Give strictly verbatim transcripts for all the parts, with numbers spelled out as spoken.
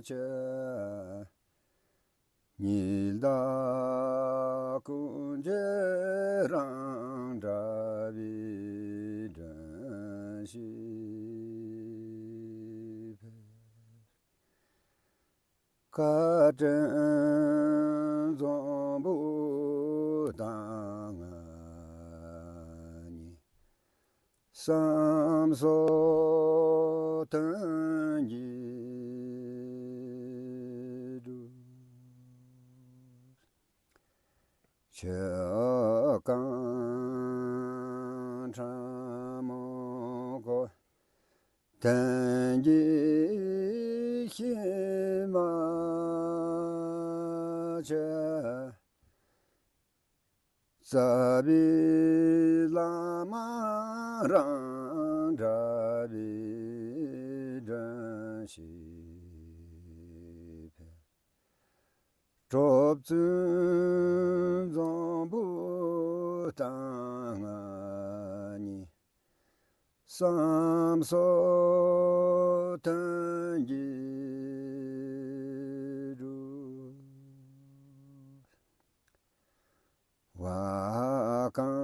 ཆེ། ཉི་ཟླ་ཀུན་གྱི་རང་འདྲ་བའི་དྲིན་ཤེས་པས། བཀའ་དྲིན་བཟང་པོ་དང་ང་གཉིས། བསམ་སོགས་དོན་གྱི་འགྲོས། ཆོས་གང་ཕྲ་མོ་གོ། དོན་གྱི་ཤེས་མ་ཆེ། རྩ་བའི་བླ་མ་རང་འདྲ་བའི་དྲིན་ཤེས་པས། གྲུབ་ཚུལ་བཟང་པོ་དང་ང་གཉིས། བསམ་སོགས་དོན་གྱི་འགྲོས། བ་གང་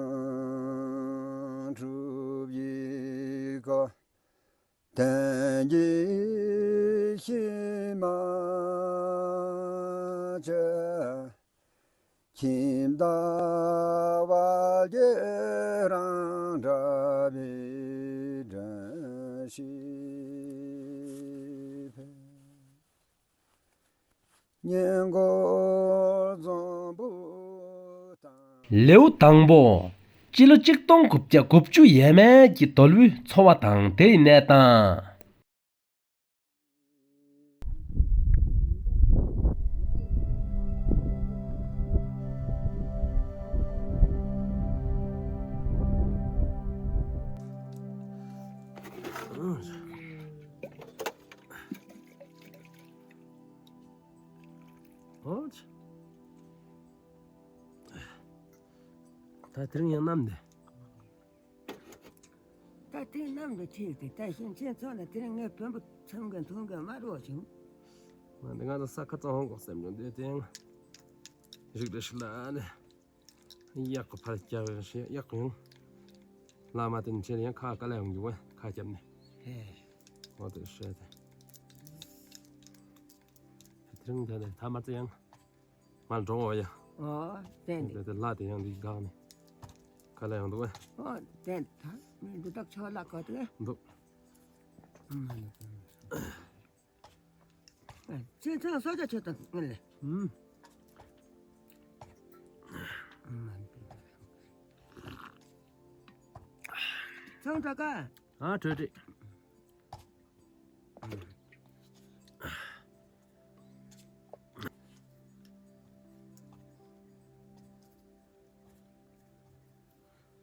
འཁྲུལ་པའི་གོ། དོན་གྱི་ཤེས་མ་ཆེ། ཁྱིམ་བདག་བ་གི་རང་འདྲ་བའི་དྲིན་ཤེས་པས། སྙན་གོ་བཟང་པོ་དང་། ལེའུ་དང་པོ། སྤྱི་ལོ་གཅིག་སྟོང་དགུ་བརྒྱ་དགུ་བཅུ་ཡས་མས་ཀྱི་དོལ་པོའི་འཚོ་བ་དང་དེའི་གནས་སྟངས། ཨོ། ད་དེ་རིང་ཡང་གནམ་འདི། ད་དེ་རིང་གནམ་འདི་ཆེ་སྟེ་ད་ཞིང་ཆེན་ཚོ་ན་དེ་རིང་ངས་བོན་པོ་ཚང་གི་མཐོང་གི་མ་རོ་བྱུང་། ང་འདི་ང་ཚོ་ས་ཁ་ཚང་ཧོང་གོ་སེམས་ཡོང་དེ་དེ་ཡང་རིག་རེ་ཤི་ལ་ནི། ཡག་གོ་ཕར་རྒྱག་ཡག་གོ་ཡོང་། བླ་མ་དེ་ནི་ཆེ་ཡང་ཁ་ཁ་ལ་ཡོང་རྒྱུ་བས་ཁ་རྒྱབ་ནས། ཧེ། འོ་དེ་ཤེས་ཏེ། དེ་རིང་དེ་ནས་ཐ་མ་ཚེ་ཡང་མར་འགྲོ་འོ་ཡ། ཨོ་དེ་དེ་དེ་ལ་དེ་ཡང་འདི་འགག་ནས་ཁ་ལ་ཡོང་འདུག་བས། ཨོ་དེ་ད་མི་འདི་དག་ཆོ་ལ་གོ་དེ་འདུག། ཅི་ཚང་སོ་ཇ་ཆོད་དང་ངལ་ལེ། ཚང་དྲག་ག་ཨ་དྲོད་དྲོད།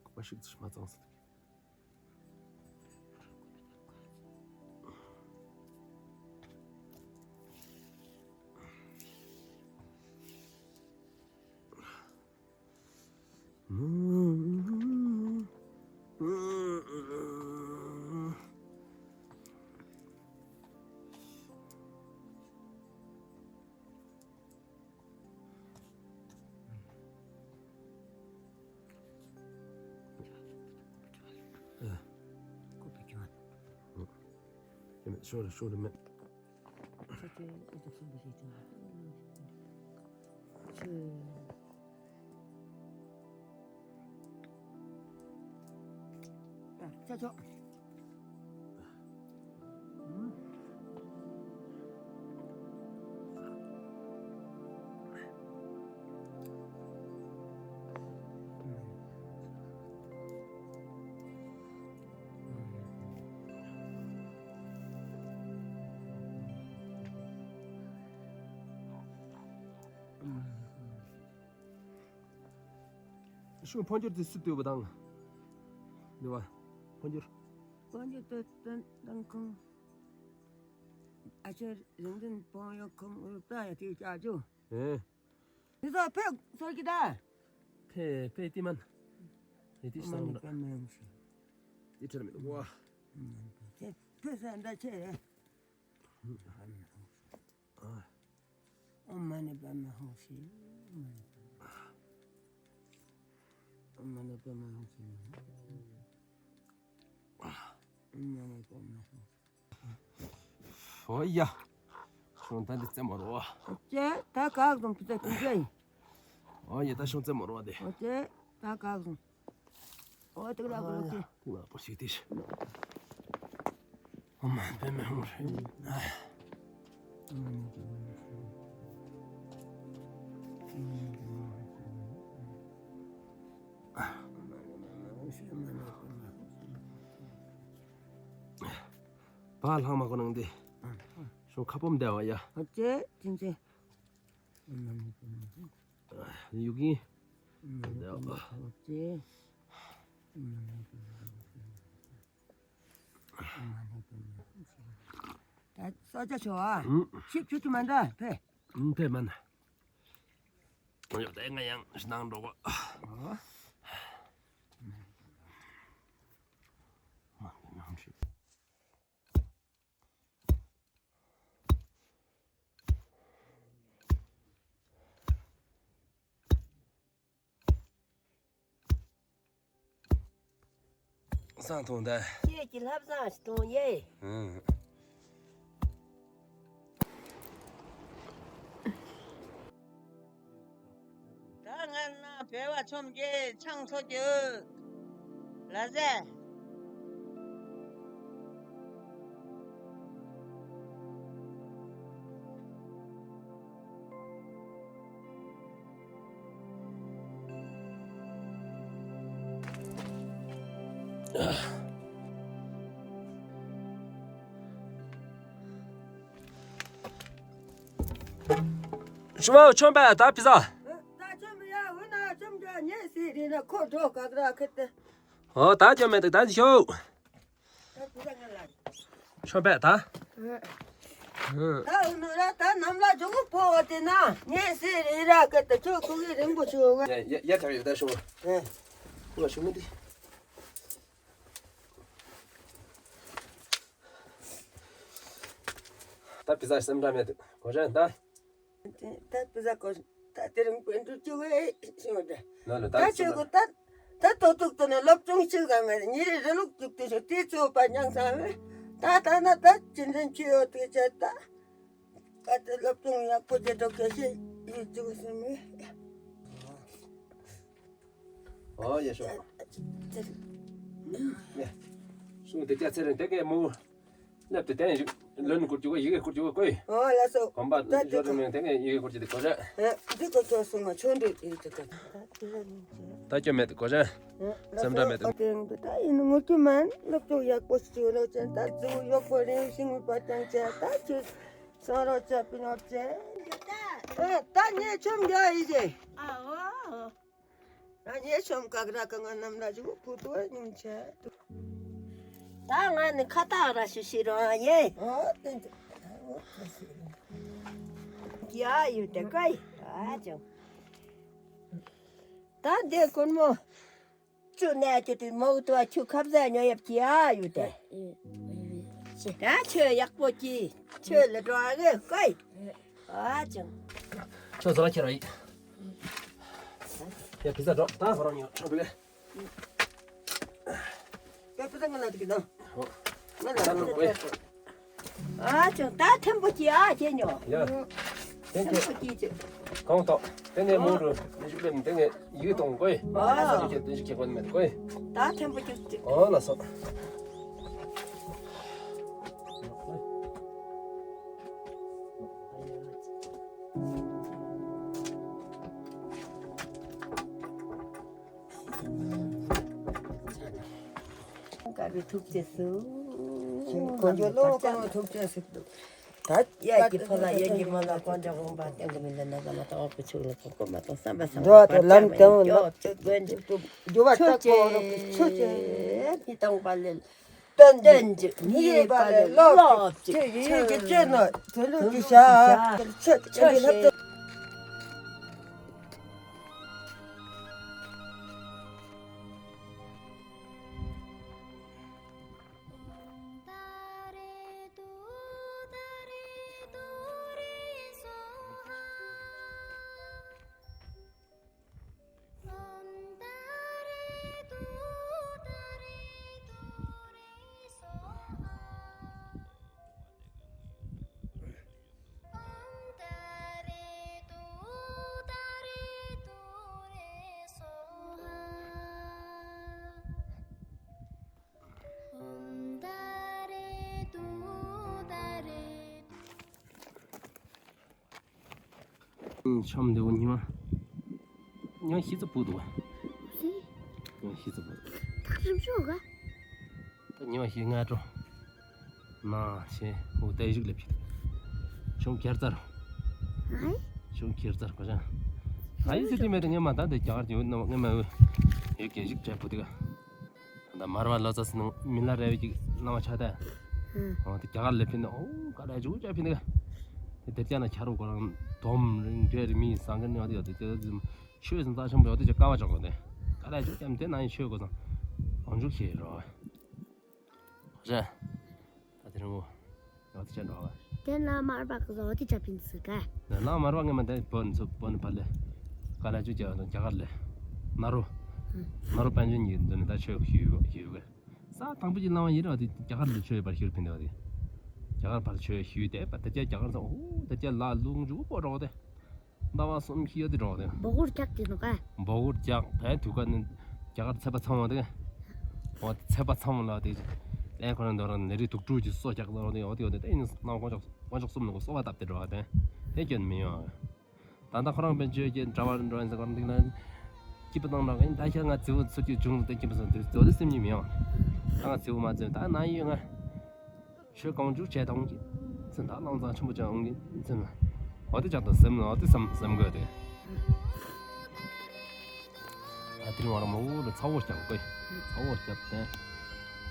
ཁོ་པ་ཞིག་ཚིག་མ་ཚང་ཟེར། ཤོར་ཤོར་མེད། ཆ་ཆོག། ཤུ་འཕོ་འགྱུར་དེ་སུ་བཏུལ་བ་དང་། འདི་བ། འཕོ་འགྱུར། འཕོ་འགྱུར་དེ་དང་དང་ཁོང་། ཨ་ཅེ་རིང་འདིན་བོང་ཡོ་ཁོང་འུ་ཏ་ཡ་དེ་ཅ་ཇུ། ཨེ། འདི་ཚོ་ཕེབས་སོར་གི་ད། ཕེ་ཕེ་ཏི་མན། ཨེ་ཏི་སང་ད། ཏི་ཁྲ་མི་འདུག་བ། ཕེ་ཕེ་སང་ད་ཆེ། ཨོཾ་མ་ཎི་པདྨེ་ཧཱུྃ་ཧྲཱིཿ། ཨོཾ་མ་ཎི་པདྨེ་ཧཱུྃ་ཧྲཱིཿ། ཨོཾ་མ་ཎི་པདྨེ་ཧཱུྃ་ཧྲཱིཿ། ཨོ་ཡ། ཤོང་ད་འདི་རྩེ་མོ་རོ། ཨོ་ཙེ། ད་ག་གསུངས་པ་ད་ཀུན་ཀྱང་། ཨོ་ཡ། ད་ཤོང་རྩེ་མོ་རོ་དེ། ཨོ་ཙེ། ད་ག་གསུངས། ཨོ་དེ་ག་ལ་ག་ལ་ཨོ་ཡ། ཏེ། དེ་ལ་པོ་ཞིག་ཏེ་ཤི། ཨོཾ་མ་ཎི་པདྨེ་ཧཱུྃ་ཧྲཱིཿ། པ་ལྷག་མ་གོ་ནང་དེ། ཤོང་ཁ་སྤོམ་དེ་བ་ཡ། ཨོ་ཙེ། ཅིན་ཙེ། ཡུ་གི། ཨོ་ཙེ། ད་ས་ཆ་ཆོ་ཨ། ཨུམ། ཤིབ་ཆུ་ཆུ་མ་འདྲ་ཕེ། ཨུམ། ཕེ་མ་ན། ཡོད་དེ་ང་ཡང་ཤི་ནང་འགྲོ་གོ། ཨོ། བཟང་ཐོང་ད། ཁྱེད་ཀྱི་ལྷ་བཟང་ཞིག་ཐོང་ཡེ། ཨང་། ད་ང་ན་བེ་བ་ཆོམ་གྱི་ཆང་འཚོ་རྒྱུ། ལ་ཟེ། ཤུ་བ་ཆོམ་པ་ད་པི་ཟ། ད་ཆོམ་ཡ་འུ་ན་ཆོམ་གྱི་ཉེ་སི་རི་ན་ཁོ་འགྲོ་ག་ག་ར་ཁེ་ཏེ། ཨོ་ད་ཆོམ་མེད་ད་ཤོ། ཆོམ་པ་ད། ད་འུ་ནུ་ར་ད་ནམ་ལ་འཇུག་པོ་བ་དེ་ན་ཉེ་སི་རི་ར་ཁེ་ཏེ་ཆོ་ཁུ་གི་རིང་པོ་ཆོ་ག། ཡ་ཡ་ཡ་ཐག་ཡོད་ད་ཤོ། ཨེ། ཁུ་ལ་ཤུ་མི་དེ། ད་པི་ཟ་སེམས་ཁྲལ་མེད་དུ་གོ་ཤ་ད། ད་པི་ཟ་གོ་ད་དེ་རིང་པོ་འདུག་ཅུ་བས་ཤོ་ད། ན་ལོ་ད་ད་ཆོ་གོ་ད་ད་ཏོ་ཏུག་ཏོ་ནས་སློབ་སྦྱོང་ཞིག་ག་མེད་ཉེ་རི་རི་ལུག་ཅུག་ཏུ་ཤོ་དེ་ཚོ་པ་ཉང་ས་བས་ད་ད་ན་ད་ཅི་འདྲ་ཅི་ཡོད་དེ་ཆ་ད། ད་ལྟ་སློབ་སྦྱོང་ཡག་པོ་བྱེད་རོགས་བྱས་ཤིག་ཡིད་ཆེས་སེམས་མེད། ཨོ་ཡ་ཤོ། ཡ། ཤོ་དེ་ཅ་ཚེ་རིང་དེ་གའི་མོ། ནབ་དེ་དེ་ལོན་ཀུར་ཅུ་གོ་ཡི་གེ་ཀུར་ཅུ་གོ་ཀོ་ཡི། ཨོ་ལགས་སོ། གོམ་པ་ད་དེ་ཞོ་རུ་མེན་དེ་གའི་ཡི་གེ་ཀུར་ཅུ་དེ་གོ་ར། ཨེ་འདི་གོ་ཆོ་སོང་ང་ཆོ་འདི་ཡི་གེ་ཀུར་ཅུ། ད་ཅོ་མེད་གོ་ར། སེམས་ཁྲལ་མེད། ཨོ་དེ་ད་ཡིན་ངུ་ཅུ་མན་སློབ་སྦྱོང་ཡག་པོ་ཞིག་རོགས་བྱས་ད་ཟུག་ཡག་པོ་རེ་ཞིག་མི་པ་ཅང་བྱས་ད་ཆོས་སོང་རོགས་བྱས་པིན་ཨོ་བྱས། ཨེ་ད་ངས་ཆོམ་རྒྱག་ཡི་ཟེ། ཨ་ཨོ། ཨ་ངས་ཆོམ་ག་ག་ར་ག་ང་ནམ་ལ་ཞུ་བུ་ཏོ་ཉུང་ཆེ། ད་ང་ནི་ཁ་ཏ་ར་ཞུ་ཤི་རོ་ཡེ། ཨོ་དེ་འདྲ། ཡ་ཡུ་དེ་ཀའི་ཨ་ཅང་། ད་འདི་ཀུན་མོ། ཆུ་ནས་ཆུ་དེ་མོ་ཏོ་ཆུ་ཁབ་ཟ་ཉོ་ཡབ་ཀྱི་ཨ་ཡུ་དེ། ད་ཆུ་ཡག་པོ་ཀྱི་ཆུ་ལ་འགྲོ་གི་ཀོའི། ཨ་ཅང་། ཆུ་ཟ་ཁྱེར་ར་ཡི། ཡ་པི་ཟ་འགྲོ་ད་ཧོ་རང་ཉོ་ཆོ་བི་གེ། ཡ་པི་ཟ་ང་ལ་དེ་གི་ད། ང་ལ་འགྲོ་ཀོའི། ཨ་ཅང་ད་ཐེམ་པོ་ཅི་ཨ་ཅེ་ཉོ། ཡ། ཐེམ་པོ་ཅི་ཅི། གང་ཏོ། དེ་ནས་མོ་རུ་ནི་ཞུགས་ལེམ་དེ་ནས་ཡིག་གཏོང་ཀོའི། ཨ་ལགས་སོ། ཡིག་དེ་ཞིག་ཁྱེད་ཀོ་ནི་མེད་ཀོའི། ད་ཐེམ་པོ་ཅི་ཅི། ཨོ་ལགས་སོ། དཀར་པོའི་ཐུགས་རྗེ་སུ། དཀོན་མཆོག་ལོ་དཀར་པོའི་ཐུགས་རྗེ་སུ། ད་ཡ་གི་ཕ་ལ་ཡ་གི་མ་ལ་དཀོན་མཆོག་དབང་པོ་སྟེང་གི་མི་ལ་ན་ཟ་མ་ཏང་བ་ཕུ་ཆུ་ལ་ཕུ་ཀོ་མ་ཏང་བསམ་པ་བསམ་པ་ལམ་དང་ལོ་ཆོས་ཀྱི་རྒྱུ་བ་ཆོས་ཀྱི་ཆོས་ཀྱི་མི་དང་པ་ལེན། དོན་གཅིག་ཉེས་པ་ལས་ལོག་ཅིག་ཆོས་ཡིན་གྱི་སྤྱོད་ནོ་དོན་ལུགས་ཀྱི་བྱ་ཆོས་ཀྱི་ལྷབ་ཏུ། ཆམ་འདི་འོ་ཉི་མ། ཉི་མ་བཞི་ཙམ་འབབ་འདུག་པ། ཉི་མ་བཞི་ཙམ་འབབ། ད་ཉི་མ་བཞི་ལྔ་དྲོ། ན་ཆེ་འོ་ཏེ་ཞིག་ལེབ་ཅི། ཆུང་གྱར་ཙར། ཨའི། ཆུང་གྱར་ཙར་གོ་ཅང་། ཨའི་ཟེར་དེ་མེད་དེ་ངས་མ་ད་དེ་གྱར་ཡོད་ན་ངས་མ་འོ། ཡོད་གྱར་ཞིག་བྱས་པོ་དེ་ག། ད་མར་བ་ལོ་ཙཱ་སི་ནང་མི་ལ་རས་པའི་ཅིག་བླ་མ་ཆགས་ཏེ། ཨང་། འོ་དེ་རྒྱ་གར་ལས་ཕིན་ནི་འོ་ཀ་ལ་ཅུ་ཅག་ཕིན་ནི་ག། དེ་དེ་རྒྱ་ན་ཆ་རུ་ཁོ་རང་སྡོམ་རིང་འདྲེ་རི་མི་སང་གི་ནི་འོ་དེ་ཡོད་དེ་དེ་ཆོས་སུ་རྩ་ཆེན་པོ་ཡོད་དེ་ཅིག་ཀ་བ་ཅོག་གོ་དེ་ཀ་ལ་ཅུ་ཀྱམ་དེ་ན་ཡི་ཆོས་གོ་སང་འོང་ཅུག་ཤེས་རོ། རེད། ད་དེ་རིང་འོ། འོ་དེ་ཅན་འགྲོ་བ། དེ་ན་མར་བ་གི་འོ་དེ་ཅག་ཕིན་སི་ག། ན་མར་བ་ངས་མ་དེ་བོན་ཚུ་བོན་ཕ་ལེ། ཀ་ལ་ཅུ་རྒྱ་རྒྱ་གར་ལས། ན་རུ། ན་རུ་པཎ་ཆེན་གྱི་འདི་ནི་ད་ཆོས་ཞུས་ཞུས་ག། ས་དང་པོ་ཅིག་བླ་མ་ཡིན་ར་བ་དེ་རྒྱ་གར་ལས་ཆོས་པར་ཞུར་ཕིན་དེ་བ་དེ། རྒྱ་གར་ཕར་ཆོས་ཞུས་དེ་པ་དེ་རྒྱ་རྒྱ་གར་ཚོ་འོ་དེ་རྒྱ་ལ་ལུང་ཅུ་པོ་འགྲོ་དེ། ཟླ་བ་གསུམ་ཤི་ཡོད་དེ་འགྲོ་དེ། འབོ་གུར་རྒྱག་དེ་ནོ་ག། འབོ་གུར་རྒྱག་དེ་དུས་ག་ནི་རྒྱ་གར་ཚད་པ་ཚང་བ་དེ། འོ་ཚད་པ་ཚང་བ་ལ་དེ། ཨེ་ཁོ་རང་འདོ་རང་ནེ་རི་དུག་སྦྲུལ་གྱི་སོ་རྒྱག་ལ་དེ་འོ་དེ་འོ་དེ་དེ་ཡིན་ནམ་དཀོན་མཆོག་དཀོན་མཆོག་གསུམ་ནང་གོ་སོ་བ་བཏབ་སྟེ་འགྲོ་བ་དེ། དེ་སྐྱོན་མི་ཡོང་། ད་ལྟ་ཁོ་རང་དཔེ་བརྗོད་ཀྱི་འདྲ་བ་འགྲོ་ཡིན་ཟེར་ཁོ་རང་འདི་ན། སྐྱིད་པ་བཏང་རོགས་ཡིན་ད་ཤ་ང་རྫི་བོ་ཚུར་གྱི་འབྱུང་རུ་བསྟན་སྐྱིད་པ་སོང་དེ་འོ་དེ་སེམས་ཉིད་མི་ཡོང་། ད་ང་རྫི་བོ་མ་རྫི་བོ་ད་ན་ཡོད་ང་། ཆོས་གང་བྱུང་བྱས་དང་གི། ཚེ་ད་ལང་ཚང་ཆེན་པོ་ཅང་འོང་གི་ཚེ་ན། འོ་དེ་ཅག་ཏུ་སེམས་ན་འོ་དེ་སེམས་སེམས་དགོས་ཏེ། ཨ་དེ་རིང་བར་མོ་འུ་རུ་ཚ་བོ་རྒྱབ་དགོས། ཚ་བོ་རྒྱབ་སྟེ།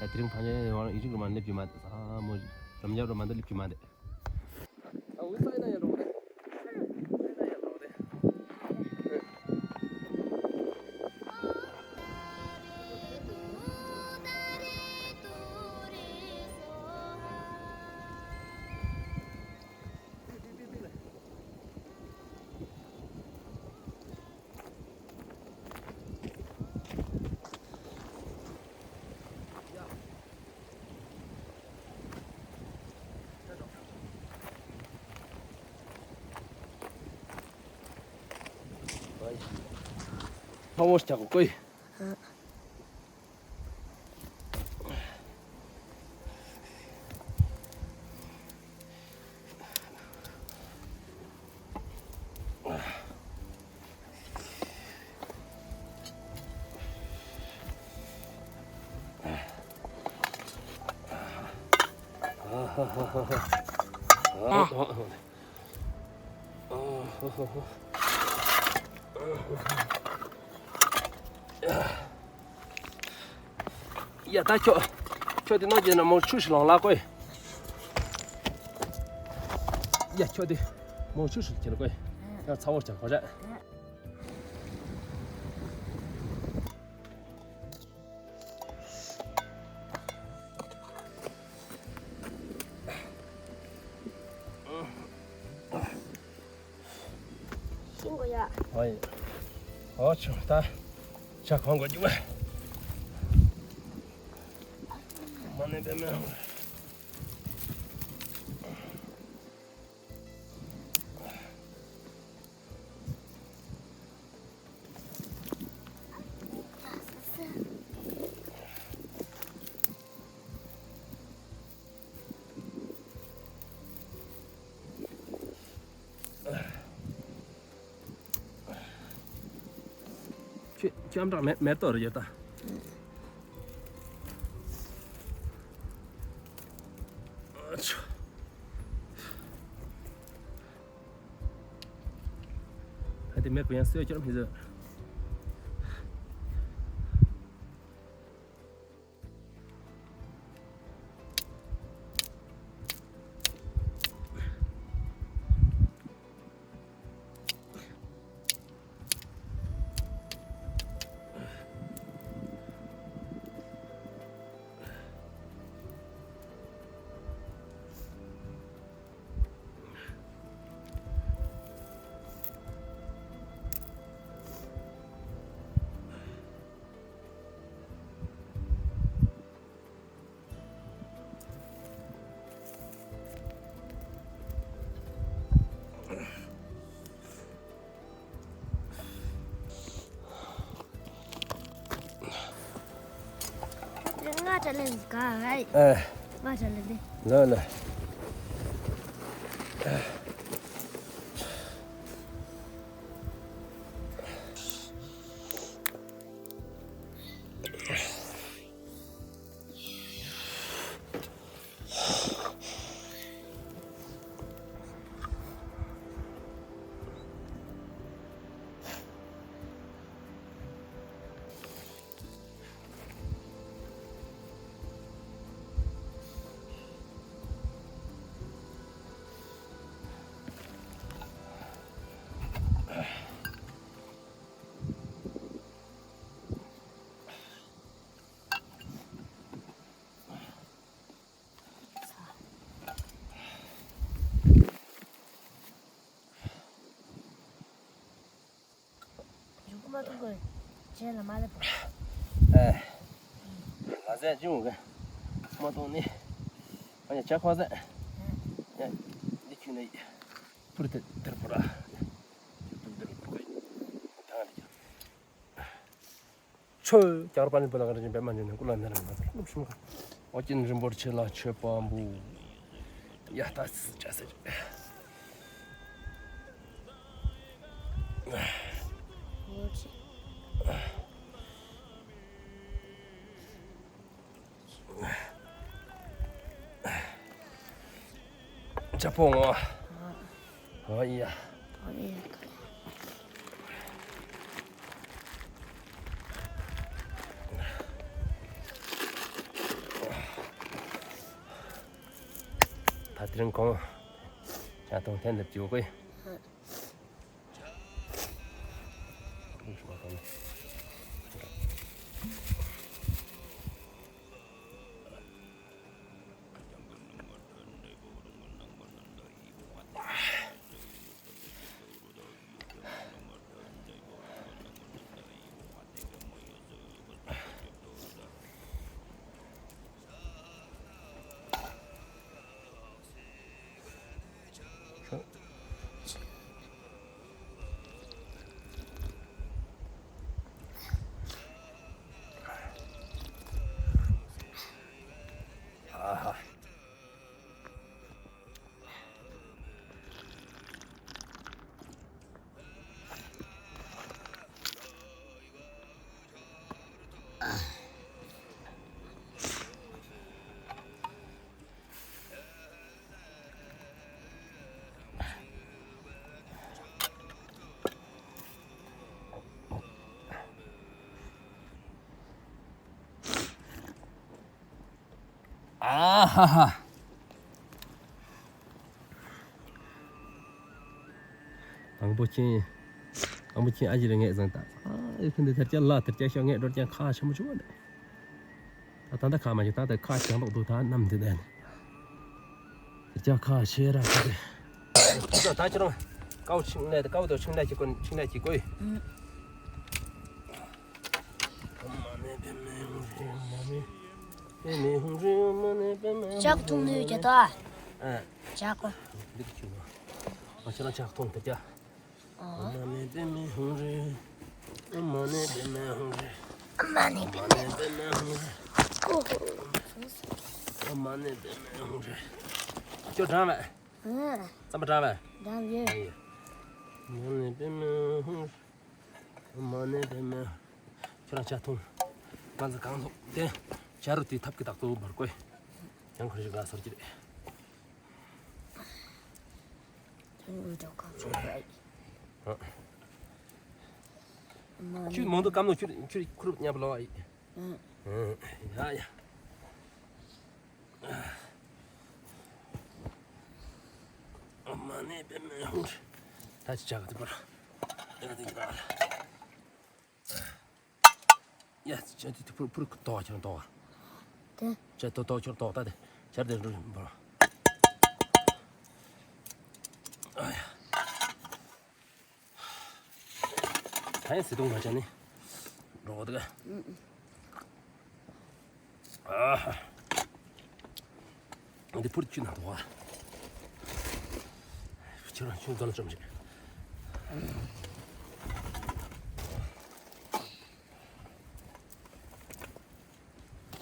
ཨ་དེ་རིང་ཕ་ཉེ་བར་ཡིག་རུ་མ་སླེབས་ཀྱི་མ་དེ་ས་མོ་རམ་རྒྱབ་རུ་མ་དེ་སླེབས་ཀྱི་མ་དེ། ཚ་བོ་རྒྱག་དགོས། ཡ་ད་ཁྱོད། ཁྱོད་དེ་ནོར་གྱི་ན་མོ་ཆུ་ཞིག་ལོང་ལ་ཀོས། ཡ་ཁྱོད་དེ། མོ་ཆུ་ཞིག་ཁྱེར་ཀོས། ཡ་ཚ་བོ་ཆ་ཁོ་རེད། ཤིང་གོ་ཡ། ཨོ་ཡ། ཨོ་ཆུ་ད། ཆ་ཁོང་གོ་རྒྱུ་བ། མ་ནེ་པེ་མེ། ཁྱོད་ཁྱོད་ཨམ་ཅོག་མེ་མེ་ཏོག་རེ་ཡོད་ད། ཨ་ཆོ། ཨ་དེ་མེ་གུ་ཡང་སོས་ཁྱོད་མི་ཟེར། ང་ཅ་ལེན་ག་ཧའི། ཨེ། ང་ཅ་ལེན་དེ། ལ་ལ། ལ་མ་ལ་པོ། ཨེ། ལ་ཟེ་ཅུང་གི། མ་ཏོ་ནི། ཨ་ཡ་ཅ་ཁོ་ཟེ། ཡ། འདི་ཁྱུ་ནི། པུར་ཏེ་དེར་པུ་ར། པུར་ཏེ་དེར་པུ་ར། ད་ནི། ཆོས་རྒྱལ་བ་པཎ་ཌི་ཏ་བླ་མ་རིན་པོ་ཆེ་པདྨ་འབྱུང་གནས་སྐུ་ལ་གནས་ལ་ངོ་མཚར་རླུང་ཤུགས་ཁ། ཨོ་རྒྱན་རིན་པོ་ཆེ་ལ་མཆོད་པ་འབུལ། ཡ་ད་ཅི་ཟེར། ཅ་ཕོ་ངོ་། ཨོ་ཡ། ཨོ་ཡ། ད་དེ་རིང་ཁོང་ཇ་འཐུང་ཐེངས་འདི་བཅུ་གོ་ཡི། ཨ་ཧ་ཧ། དང་པོ་ཅིག། དང་པོ་ཅིག་ཨ་ཞེ་རེ་ངལ་བཟང་ད། ཨ་ཨེ་ཕན་འདི་ཐར་ཀྱང་ལ་ཐར་ཀྱང་ཤོག་ངལ་འགྲོ་ཀྱང་ཁ་ཆེན་པོ་བྱུང་བ་ནི། ད་ད་ད་ཁ་མ་ཅིག་ད་ད་ཁ་ཆེན་པོ་འདུག་ད་ནམ་དེ་ད་ནི། ཐར་ཀྱང་ཁ་ཆེ་ར་ཁ་དེ། ད་ད་ཁྱེད་རང་ཀའོ་ཆིང་ལེ་ཀའོ་དོ་ཆིང་ལེ་ཅིག་གོ་ཆིང་ལེ་ཅིག་གོ་ཡི། ཇག་འཐུང་ནུས་ཀྱི་ད། ཨ། ཇག་གོ། འདི་གི་ཁྱུ་ནོ། ང་ཁྱེད་རང་ཇག་འཐུང་དེ་ཀྱ། ཨ་མ་ནེ་པདྨེ་ཧཱུྃ་རེ། ཨ་མ་ནེ་པདྨེ་ཧཱུྃ་རེ། ཨ་མ་ནེ་པདྨེ་ཧཱུྃ་རེ། ཨོ་ཧོ། ཨ་མ་ནེ་པདྨེ་ཧཱུྃ་རེ། ཁྱོད་དྲངས་མེད། ཨ། རྩམ་པ་དྲངས་མེད། དྲངས་ཡོད། ཨ་ཡེ། ཨ་མ་ནེ་པདྨེ་ཧཱུྃ་རེ། མ་ནེ་པདྨེ། ཁྱོད་རང་ཇ་འཐུང་། ང་ཚོ་གང་ཐོག་དེ། ཇ་རུ་དེ་ཐབ་ཀྱི་བདག་ཏུ་འབར་དགོས། ཡང་ཁོ་རང་ཞིག་ལ་སོར་གྱི་རེད། ཁྱོད་མང་དུ་སྐམ་ནོ་ཁྱོད་ཁྱོད་ཁུར་ཉབ་ལོ་ཨ་ཡི། ཡ་ཡ། ཨ་མ་ནེ་པདྨེ་ཧཱུྃ་རེ། ད་ཅི་ཇག་གི་དེ་པར། ཡ་དེ་གི་པར། ཡ་ཇ་དེ་དེ་པུར་པུར་དོ་ཁྱེར་དོ། དེ། ཇ་དོ་དོ་ཁྱེར་དོ་ད་དེ། ཇ་དེ་རུ་པར། ཨ་ཡ། ད་ཡང་སི་ཏུང་མ་ཅན་ནི་རོ་དེ་ག། ཨ་ཧ། འདི་པུར་ཅི་ན་དོ་བ། ཁྱེད་རང་ཆུང་ཙམ་ལ་བཅོམ་ཅིག།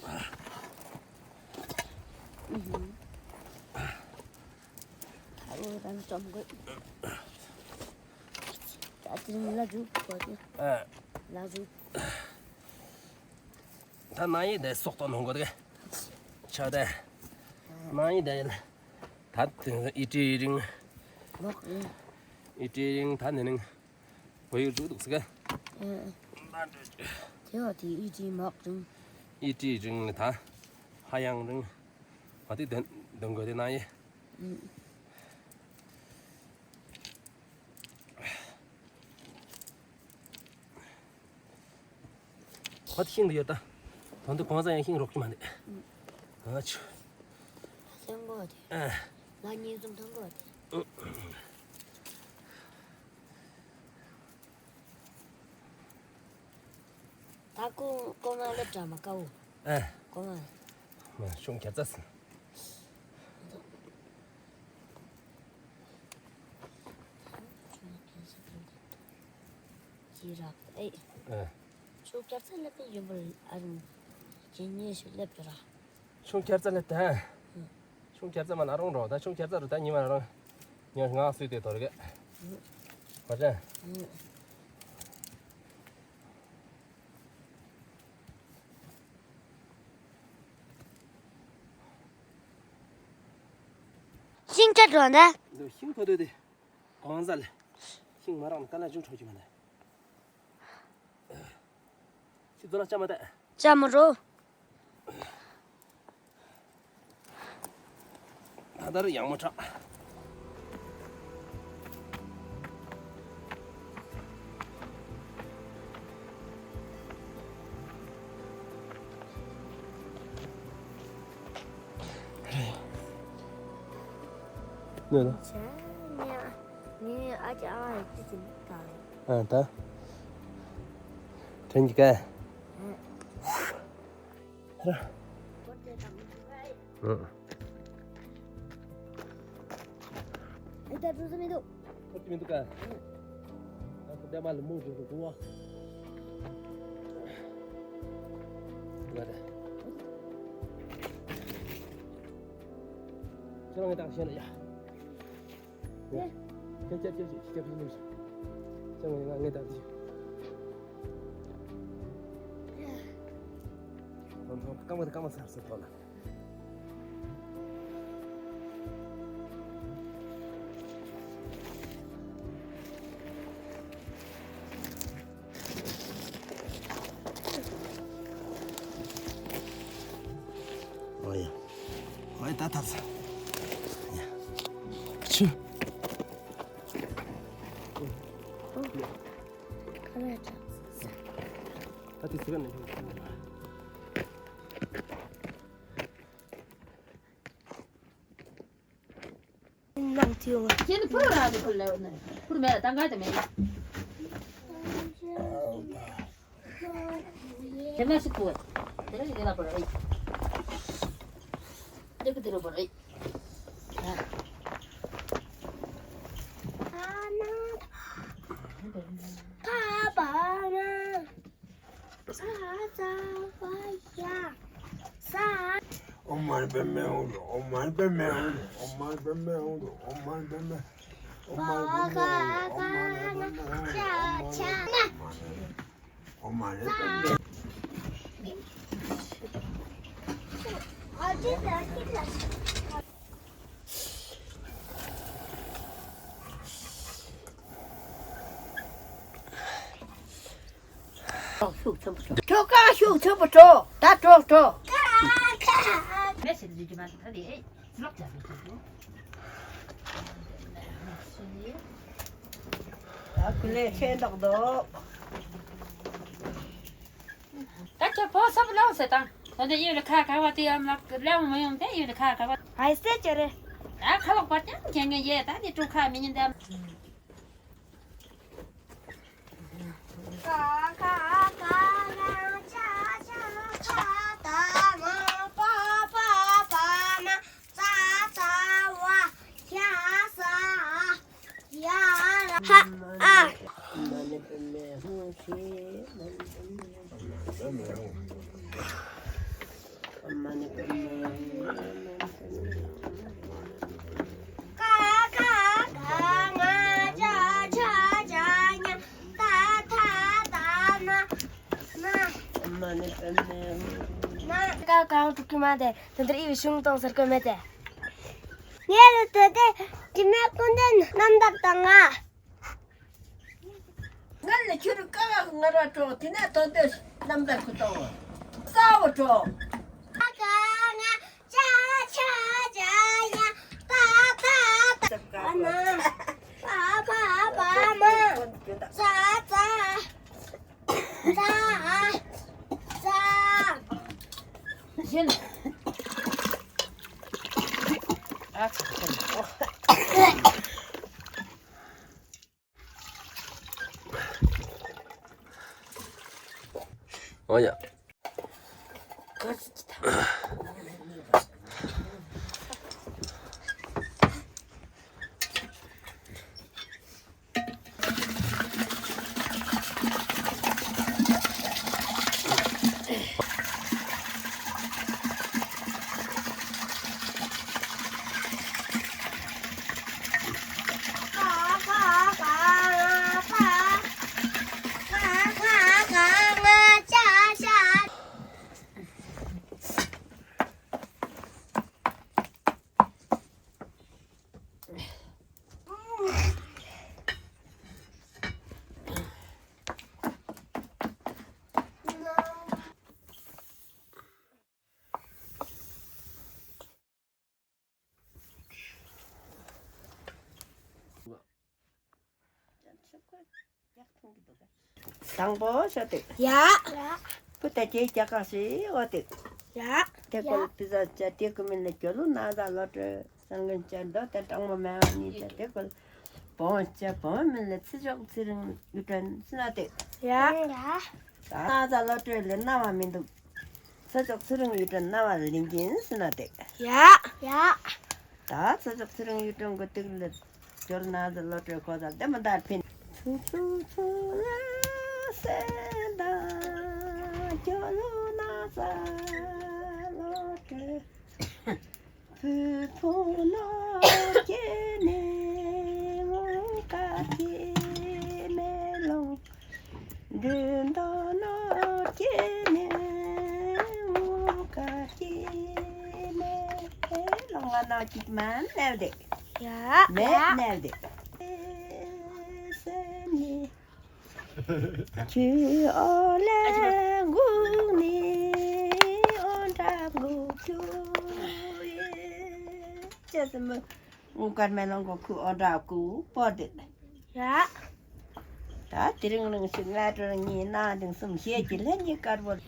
ཨ་ཧུམ། ད་རུང་རང་བཅོམ་དགོས། ད་དེ་རིང་ལ་འཇུག་དགོས་ཏེ། ཨ། ལ་འཇུག། ད་ནང་ཡི་དེ་སོག་ཏོ་ནང་གོ་དེ། ཆ་དེ། ནང་ཡི་དེ། ད་དེ་ཨི་ཏི་རིང་། མོག་རིང་། ཨི་ཏི་རིང་ད་ནི་རིང་། བོད་ཡིག་འབྲུ་འདུག་ཟེར་ག། ཨ། དེ་བ་དེ་ཨི་ཏི་མོག་རིང་། ཨི་ཏི་རིང་ལ་ད། ཧ་ཡང་རིང་། ང་དེ་དོན་དོན་དགོས་དེ་ན་ཡེ། ཨ། ཁོ་དེ་ཤིང་དུ་ཡོད་ད། དོན་དུ་གོང་ས་ཡང་ཤིང་རོགས་ཀྱི་མ་ནི། ཨ་ཆུ། ཤིང་གོ་དེ། ཨ། ང་གཉིས་ཙམ་ཐོན་གོ་དེ། ཨ། ཨ་ཁུ་ཀོ་མ་ལེབ་དྲ་མ་ཀའོ། ཨེ། ཀོ་མ། མ་ཤོང་ཁྱད་ཙ་སི། ཅི་ར་ཨེ། ཨེ། ཤོང་ཁྱད་ཙ་ལེབ་ཡོད་པ་ཨ་རུང་། ཅི་ཉེ་ཤོ་ལེབ་དྲ། ཤོང་ཁྱད་ཙ་ལེབ་ད། ཤོང་ཁྱད་ཙ་མ་ན་རུང་རོ། ད་ཤོང་ཁྱད་ཙ་རུ་ད་ཉི་མ་རང་ཉོ་ང་སུས་ཏེ་དོར་གེ། ཁོ་ཅན། ཤིང་ཁྲ་འགྲོ་ན། འདི་ཤིང་ཐོ་དོ་དེ། གང་ཟ་ལེ། ཤིང་མ་རག་ན་ཀ་ལ་ཅུང་འཕྲོ་གི་མ་ན། ཤིང་ཚོ་ལ་ཅ་མ་ད། ཅ་མ་རོ། ད་ལྟ་རུ་ཡག་མོ་དྲག། ནོ་ནོ། ཆ་ཉ་ནི་ཨ་ཅག་ཨ་ཅི་ཅི་ད། ཨ་ད། དྲན་གྱི་ཀ། ཨ། ཨ། ཨེ་ད་འགྲོ་ས་མི་འདུག། འགྲོ་ས་མི་འདུག་ག། ཨ་ཁུ་ད་མ་ལ་མོ་འགྲོ་འགྲོ་བ། ང་ད། ཁྱེད་རང་ངའི་ཏང་ཤེས་ན་ཡ། ཨོ་ཡ། ཨོ་ཡ་ད་ཐར་ས། ཡ། ཆུ། ཨོ་ཡ། ཁ་ལ་ཡ་ཆ། ད་དེ་སི་ག་ནས། ནང་ཐིའོ། ཁྱེད་ཕུར་ར་ནི་ཕུར་ལེ་ནི། ཕུར་མེད་ལ་ད་ག་དེ་མེད། དེ་ན་ཤི་ཁུ། དེ་ན་ཤི་དེ་ན་པར་ཨེ། དེ་གི་དེ་རུ་པར་ཨེ། ཨོཾ་མ་ཎི་པདྨེ་ཧཱུྃ་ཏུ། ཨོཾ་མ་ཎི་པདྨེ་ཧཱུྃ་ཏུ། ཨོཾ་མ་ཎི་པདྨེ་ཧཱུྃ་ཏུ། ཨོཾ་མ་ཎི་པདྨེ་ཧཱུྃ་ཏུ། ཨོཾ་མ་ཎི་པདྨེ་ཧཱུྃ་ཏུ། ཨོཾ་མ་ཎི་པདྨེ། ཤུགས་ཆེན་པོ་དྲོ། དྲོ་ཁ་ཤུགས་ཆེན་པོ་དྲོ། ད་དྲོ་དྲོ། ཨ་ཁུ་ལས་ཆེན་དག་དོ། ད་ཁྱོད་ཕོ་སོབ་ལོག་ཟེར་དང་། ད་འདི་ཡུལ་ཁ་ཁ་བ་དེ་ཡང་ལོག་ལེའུ་མ་ཡོང་དེ་ཡུལ་ཁ་ཁ་བ། ཨ་ཙི་ཅི་རེད། ད་ཁ་ལོག་པར་ཀྱང་ཁྱེད་ངས་ཡེ་ད་འདི་ཀྲུང་ཁ་མི་ཉན་དེ། ཧ་ཨ། ཀ་ཀ་འོང་ཐུག་གི་མ་དེ། དེ་འདྲ་ཨི་བི་ཤུང་གཏོང་ཟེར་གོ་མེད་དེ། ངས་ལ་དེ་དེ་དྲི་མེད་ཀུན་ལྡན་རྣམ་ཐར་དང་ང་། ང་ལ་ཁྱོད་ཀ་བ་ང་ར་འགྲོ་དེ་ནས་དོན་དེ་རྣམ་ཐར་ཁུ་གཏོང་བ། ས་འོ་འགྲོ། ཀ་ཀ་ང་ཅ་ཆ་ཇ་ཡ་ཏ་ཏ་ཏ། ཨ་མ། པ་པ་པ་མ། ཙ་ཙ། ཙ། ཙ། ཨོ་ཡ། དང་པོ་ཤོག་སྟེ། ཡ། བུ་ད་ཅི་རྒྱ་གར་སི་འོ་སྟེ། ཡ། དེ་ཀོ་ལ་པི་ཛ་ཅ་དེ་ཀོ་མིན་ལ་ཅོ་ལུ་ན་ཟ་ལོ་ཏྲེ་སང་གིན་ཅན་དོ་ད་དྲང་མོ་མེ་བ་ནི་ཅ་དེ་ཀོ་ལ་བོང་ཅ་བོང་མིན་ལ་ཚེ་མཆོག་ཚེ་རིང་གཡུ་སྒྲོན་སི་ན་སྟེ། ཡ། ཡ། ད་ན་ཟ་ལོ་ཏྲེ་ལ་ན་བ་མིན་འདུག་ཚེ་མཆོག་ཚེ་རིང་གཡུ་སྒྲོན་ན་བ་ལིང་གིན་སི་ན་སྟེ། ཡ། ཡ། ད་ཚེ་མཆོག་ཚེ་རིང་གཡུ་སྒྲོན་གོ་ཏིག་ལ་ཇོ་ལུ་ན་ཟ་ལོ་ཏྲེ་ཁོ་ད་དེ་མ་ད་ཕིན། ཚུ་ཚུ་ཚུ་ལ་སེ་ད་ཇོ་ལུ་ན་ཟ་ལོ་ཏྲེ། བུ་ཕོ་ནོར་སྐྱེས་ནས་འུ་ག་སྐྱེས་མེ་ལོང་། འདི་འདོ་ནོར་སྐྱེས་ནས་འུ་ག་སྐྱེས་མེ་ལོང་། ང་ནོར་སྐྱེས་མ་ནལ་དེ། ཡ། མེ་ནལ་དེ། སེམས་ནི། ཁྱོད་འོ་ལེ་འགུགས་ནི་འོ་འདྲ་འགུགས་རྒྱུ་ཡིན། ཅེས་སེ་མོ་འུ་གར་མེ་ལོང་གོ་ཁུ་འོ་འདྲ་འགུགས་པོ་དེ། ཡ། ད་དེ་རིང་རིང་ཞིག་ང་ཏྲོ་ངི་ན་དེང་སུམ་ཤེས་ཀྱི་ལྷན་གྱི་དཀར་པོ། ཡ།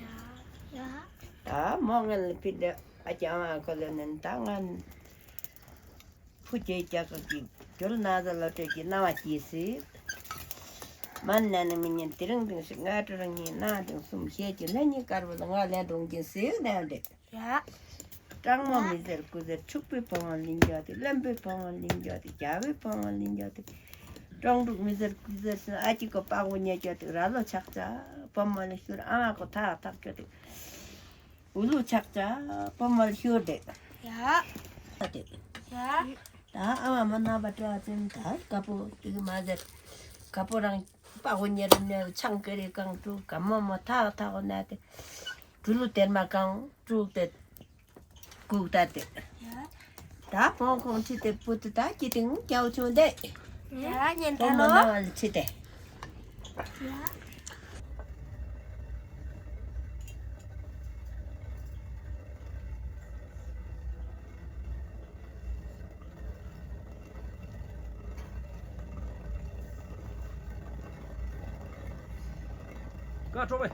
ད་མོ་ངལ་ཕི་དེ་ཨ་ཅག་མ་ཁོ་ལེ་ནན་ད་ང་། བུ་ཁྱེད་ཅག་གི་ཇོ་ལུ་ན་ཟ་ལོ་ཏྲེ་གི་ན་བ་ཅི་སི། མན་ན་ནི་མི་ཉན་དེ་རིང་དེང་ཞིག་ང་ཏྲོ་རང་ངི་ན་དེང་སུམ་ཤེས་ཀྱི་ལྷན་གྱི་དཀར་པོ་ལ་ང་ལེན་འགྲོ་གིན་སི་ནལ་དེ། ཡ། དྲང་མོ་མི་ཟེར་རྐུ་ཟེར། ཕྱུག་པོའི་བུ་མོ་ལེན་རྒྱུ་དེ། བློན་པོའི་བུ་མོ་ལེན་རྒྱུ་དེ། རྒྱལ་པོའི་བུ་མོ་ལེན་རྒྱུ་དེ། ཀྲོང་ཕྲུག་མི་ཟེར་རྐུ་ཟེར་སི་ཨ་ཅི་ཀོ་པག་བུ་ཉལ་རྒྱུ་དེ། ར་ལོ་ཆག་ཆག་བུ་མོ་ལ་ཤུར། ཨ་མ་ཀོ་ཐག་ཐག་རྒྱུ་དེ། འུ་ལུ་ཆག་ཆག་བུ་མོ་ལ་ཤུར་དེ། ཡ། ཨ་དེ། ཡ། ད་ཨ་མ་མ་ན་བ་ཏྲ་ཙིན་ད་ཀ་པོ་དེ་གི་མ་ཟེར། ཀ་པོ་རང་པག་བུ་ཉལ་རུ་ནལ་ཆང་ཀེ་རེ་གང་ཀྲུག་ཀ་མོ་མོ་ཐག་ཐག་གོ་ན་དེ། གྲུ་ལུ་དེར་མ་གང་ཀྲུག་དེ། གུག་ད་དེ། ད་བོང་ཁོང་ཁྲི་དེ་བུ་དེ་ད་ཀི་དིང་རྒྱའུ་ཆུང་དེ། ཡ་ཉན་ད་བོང་མོ་ལོ། ན་བ་ལ་ཁྲི་དེ། ཡ། ཀ་ཀྲོ་བེ།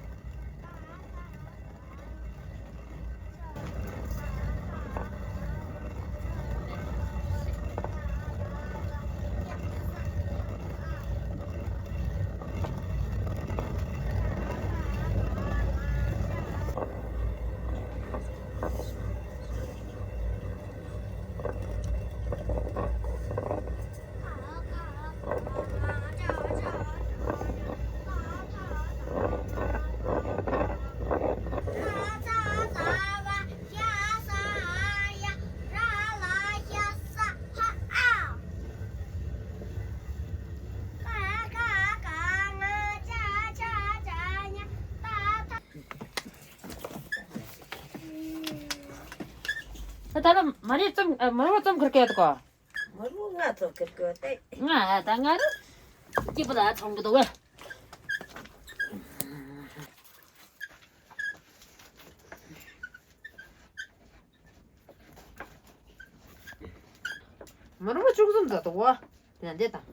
ད་ལྟ་མ་ཎི་ཙམ་མ་རུ་ཙམ་ཁུར་གེ་ཡོད་གོ། མ་རུ་ང་ཚོ་ཁེར་ཁེར་ཏེ། ང་ད་ང་རུ་སྐྱིད་པོ་ལ་ཚོང་གི་འདུག་བས། མ་རུ་མ་བཅུ་གསུམ་ཟ་འདུག་བ། དེ་ན་འདི་དང་།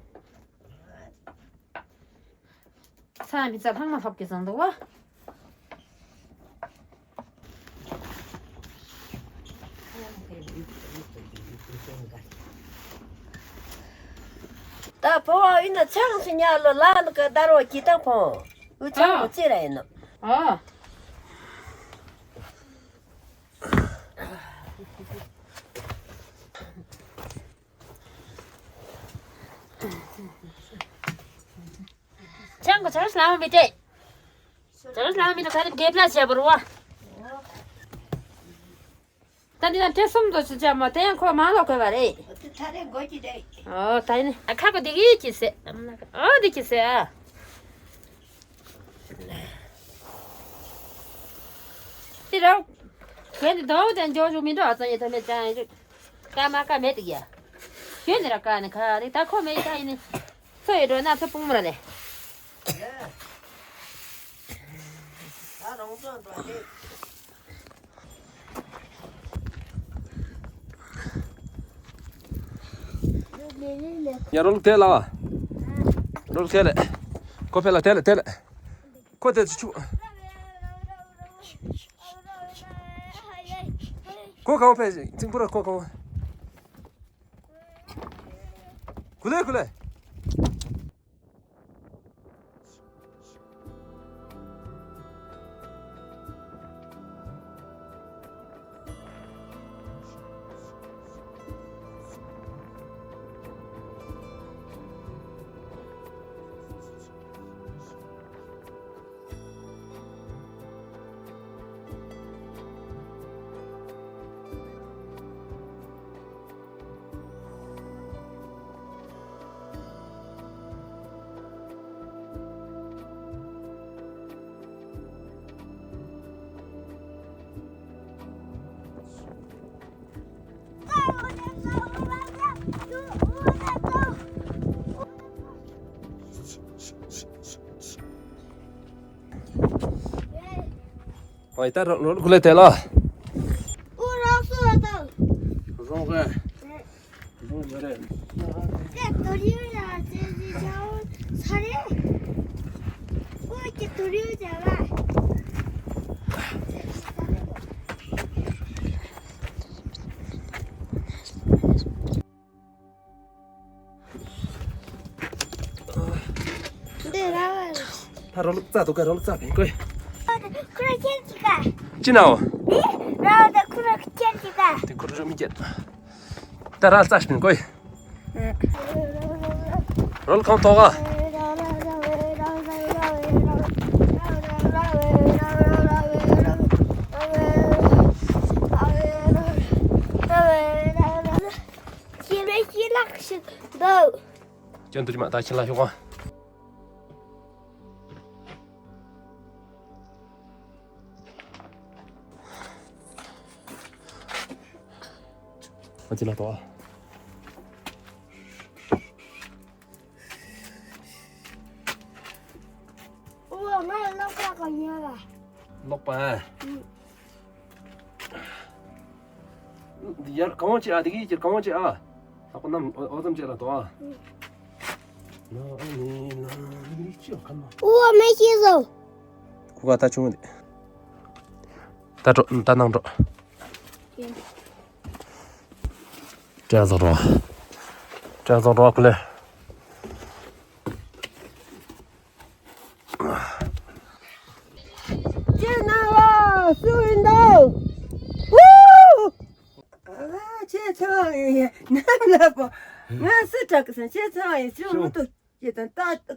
ཚ་མི་ཚ་ལྷག་མ་ལྷག་གི་བཟང་འདུག་བ། ད་ཕོ་བ་ཨིན་ན་ཆང་སི་ཉ་ལོ་ལ་ནུ་ཀ་ད་རོ་ཀི་ཏང་ཕོ། འུ་ཆང་མོ་ཅི་ར་ཨིན་ནོ། ཨ། ཅང་གོ་ཅར་སི་ལང་མི་ཏེ། ཅར་སི་ལང་མི་ཏེ་ཁ་ནི་གེ་པླ་ཅ་བར་བ། ད་འདི་ན་ཏེ་སུམ་དོ་ཅི་ཅ་མོ་ཏེ་ཡང་ཁོ་མ་ལོ་ཁོ་བ་རེ། ཨོ་ད་ནི་ཨ་ཁ་གོ་འདི་གི་ཅི་སེ། ཨོ་འདི་ཅི་སེ་ཨ། ཏི་རོ། ཁྱོད་འདི་དོ་དན་ཇོ་ཇོ་མི་འདྲ་ཨ་ཙང་ཡེ་ཐ་མེད་ཅང་ཡེ་ཇུ། ཀ་མ་ཀ་མེད་ཡ། ཁྱོད་འདི་ར་ཀ་ནི་ཁ་རི་ད་ཁོ་མེད་ད་ཡེ་ནི། ཚོ་ཡེ་འགྲོ་ན་ཚོ་སྤུང་མོ་ར་ལེ། ཡ་རོལ་ཏེ་ལ། རོལ་ཏེ་ལེ། ཁོ་ཕེ་ལ་ཏེ་ལེ་ཏེ་ལེ། ཁོ་ཏེ་ཆུ། ཁོ་གང་ཕེ་ཅིང་པུ་ར་ཁོ་གང་། ཀུ་ལེ་ཀུ་ལེ། ཨོ་ད་རོལ་ཀུ་ལེ་ཏེ་ལ། ཨོ་རོགས་སོ་ད། རོགས་ག། རོགས་མ་རེད། ཏེ་ཏོ་རིའུ་ཡ་ཏེ་ཏེ་ཇའོ་ས་རེད། ཨོ་ཏེ་ཏོ་རིའུ་ཇ་བ། འདི་ར་བ། ད་རོལ་རྩ་དུ་ག་རོལ་རྩ་ཕན་ཀོ། ཁུ་ར་ཁྱེར་ཅི་ག། ཅི་ནའོ། འདི་ར་བ་ད་ཁུ་ར་ཁྱེར་ཅི་ག། དེ་ཁུ་ར་རུ་མི་ཁྱེར། ད་ར་རྩ་ཕན་ཀོ། རོལ་ཁང་ཐོག་ག། ཁྱེར་རེ་ཁྱེར་ལག་ཤིག་འདུག་ཅན་དུ་ཅི་མ་ད་ཁྱེར་ལ་ཤོག་ག། ཨ་ཅི་ལ་ཏོ། ཨོ་ང་ལོག་པ་ག་ཉེ་བ། ལོག་པ། ཨང་། ཡར་གང་བ་ཅི་ཨ། དེ་གི་ཅི་གང་བ་ཅི་ཨ། ལྷག་པ་རྣམས་ཨོ་ཙམ་ཅི་ལ་ཏོ་ཨ། ན་ཨ་ནི་ན་ནི་ཅི་ཡོད་ཁ་ན། ཨོ་མེ་ཤི་ཟོ། ཁུ་ག་ད་ཆུང་དེ། ད་འགྲོ་ད་ནང་འགྲོ། ཏྲ་ཟོ་རོ། ཏྲ་ཟོ་རོ་ཀུ་ལེ། ཅི་ན་བ་སུ་ཡིན་ནོ། ཝུ། ཨ་ཁྱེད་ཚང་ཡིན་ནམ་ལ་པོ། ང་སུ་དྲག་སེ་ཁྱེད་ཚང་ཡིན་ཅི་མི་ཐུབ། ཁྱེད་ཚང་ད་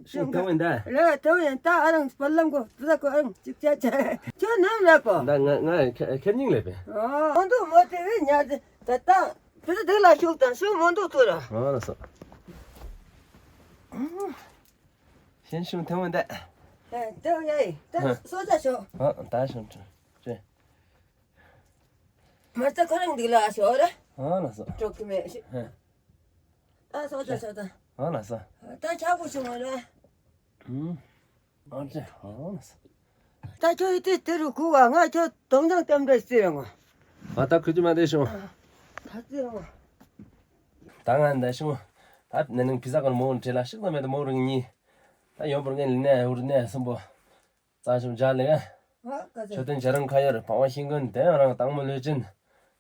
ཤུ་ཐང་ཡིན་ད། ལ་ཐང་ཡིན་ད། ཨ་རང་པ་ལམ་གོ་ཕུ་ས་གོ་ཨང་ཅིག་ཅ་ཅ། ཁྱོད་ནམ་ལ་པོ། ད་ང་ང་ཁེར་རྙིང་ལས་པས། ཨོ་འདུག་མོ་དེ་བས་ཉ་དེ་ད་ད་ཕུ་ས་དེ་ལ་ཤུག་དང་ཤུག་མོ་འདུག་ཐུ་ར། ཨ་ལ་སོ། ཤེན་ཤུང་ཐེ་ཝན་ད། ཨེ་ཐེ་ཝན་ཡ་ད་སོ་ཅ་ཤོ། ཨ་ད་ཤོ་ཅ་ཅེ། མ་རྩ་ཁོ་རང་འདི་ལ་ཤོ་ར། ཨ་ལ་སོ། ཅོག་གི་མེ་ཤི། ཨ་སོ་ཅ་ཤོ་ད། ཨ་ལ་སོ། ད་ཆ་གུ་ཤོ་མ་ར། ཨུམ། ཨ་ཅེ་ཨ་ན་སོ། ད་ཁྱོད་ཡི་དེ་དེ་རུ་ཁུ་བ་ང་ཁྱོད་དོང་ཅང་ལྟེམ་འདྲ་རྩི་རང་བ། ང་ད་ཁུ་ཅི་མ་དེ་ཤོང་། ད་རྩི་རང་བ། ད་ང་འདའ་ཤོང་། ད་ནེ་ནང་ཕི་ས་གོར་མོ་འདྲེ་ལ་ཤིག་ད་མེད་མོ་རང་ཉི། ད་ཡོང་བར་ངན་ལི་ནེ་འུར་ནེ་སུམ་པོ། ཙང་ཤོང་འཇའ་ལེ་ག། མཆོད་རྟེན་བྱ་རང་ཁ་ཡོར་འཕང་བ་ཤིང་ཀུན་དེ་རང་དྭངས་མོ་ལུས་ཅན།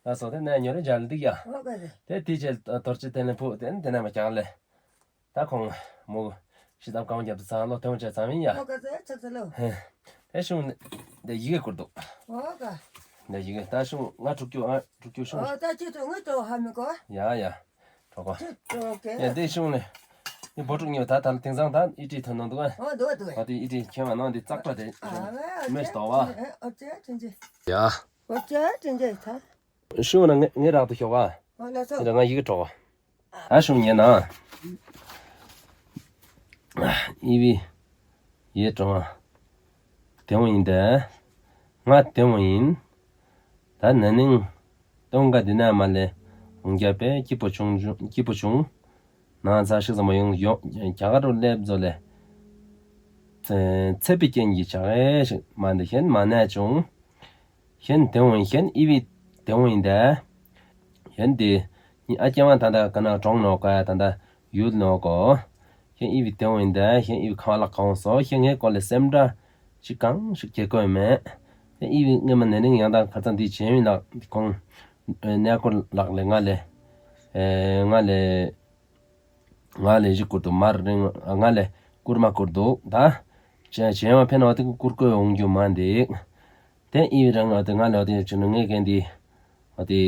ལ་སོགས་དེ་ནས་ཉོ་རེ་འཇའ་ལེ་འདུག་ཡ། དེ་དེ་ཅེ་རྡོ་རྗེ་གདན་ལས་ཕུ་དེ་དེ་ནས་མ་ཀྱང་ལེ། ད་ཁོང་མོ་ཤི་དམ་གང་རྒྱབ་ཏུ་ཚང་ལོ་ཐེ་བོ་ཅེ་ཚང་མིན་ཡ། ཨོ་ཀ་ཟེ་ཆག་ཟེ་ལོ། ཧེ། དེ་ཤུང་དེ་ཡི་གེ་བསྐུར་འདུག་ཨོ་ཀ། དེ་ཡི་གེ་ད་ཤུང་ང་དྲུག་ཅུ་ང་དྲུག་ཅུ་ཤུང་། ཨོ་ད་ཁྱོད་ཚོ་ངོ་ཐོ་ཧ་མི་གོ། ཡ་ཡ། གྲོགས་པོ། ཡ་འདི་ཤོང་ལེ། འདི་བོ་ཀྲུག་ཉོ་ད་ད་ལ་དེང་སང་ད་ཨི་ཏི་ཐོན་ནོ་འདུག་ཨ། ཨོ་འདུག་འདུག་ཨ་དེ་ཨི་ཏི་ཁྱེད་མ་ནང་འདི་ཙག་པ་དེ་མེད་ལྟོ་བ། ཨོ་ཅེ་ཅེ་ཅེ། ཡ། ཨོ་ཅེ་ཅེ་ཅེ་ད། ཤོང་ན་ངས་ངས་རག་ཏུ་ཤོག་ཨ། ཨོ་ལགས་སོ། ངས་རག་ང་ཡི་གེ་གྲོགས་པོ། ཨ་ཤོང་ཉན་ན། ཨི་བི། ཡེ་གྲོགས་པོ། དེ་འོང་ཡིན་ཏེ། ང་དེ་འོང་ཡིན། ད་ན་ནིང་སྟོན་ཀ་འདི་ནས་མར་ལས་འོང་རྒྱབ་པས་སྐྱིད་པོ་བྱུང་བྱུང་སྐྱིད་པོ་བྱུང་། ནང་ཚ་ཞིག་ཙམ་ཡོང་ཡོང་རྒྱ་གར་རུ་སླེབས་ཟོ་ལས། ཚེ་ཚེ་བའི་རྐྱེན་གྱིས་ཆགས་ཨེ་ཞིག་མ་འདི་ཤན་མ་ནས་བྱུང་། ཤན་དེ་འོང་ཤན་ཨི་བི་དེ་འོང་ཡིན་ཏེ། ཤན་དེ་ཨ་ཅེ་མ་ད་ད་ག་ན་གྲོང་ནོ་ག་ད་ད་ཡུལ་ནོ་གོ། ཤན་ཨི་བི་དེ་འོང་ཡིན་ཏེ་ཤན་ཨི་བི་ཁ་ལག་གང་སོ་ཤན་ངའི་སྐོར་ལས་སེམས་ཁྲལ་ཅི་གང་ཞིག་བྱེད་དགོས་མེད། ཤན་ཨི་བི་ངས་མ་ནེ་ནིང་ཡང་ད་ཁ་ཚ་འདི་བྱེད་མི་ལག་ཁོང་ནས་སྐོར་ལག་ལས་ང་ལས་ཨེ་ང་ལས། ང་ལས་ཞིག་བསྐུར་འདུག་མར་རིང་ང་ལས་བསྐུར་མ་བསྐུར་འདུག་ད། ཅེ་ཅེ་མ་ཕན་འོ་དེ་བསྐུར་དགོས་འོང་རྒྱུ་མ་འདུག་དེ་ཨི་བི་རང་འོ་དེ་ང་ལས་འོ་དེ་ཅི་ནུ་ངས་གན་འདི་འོ་དེ་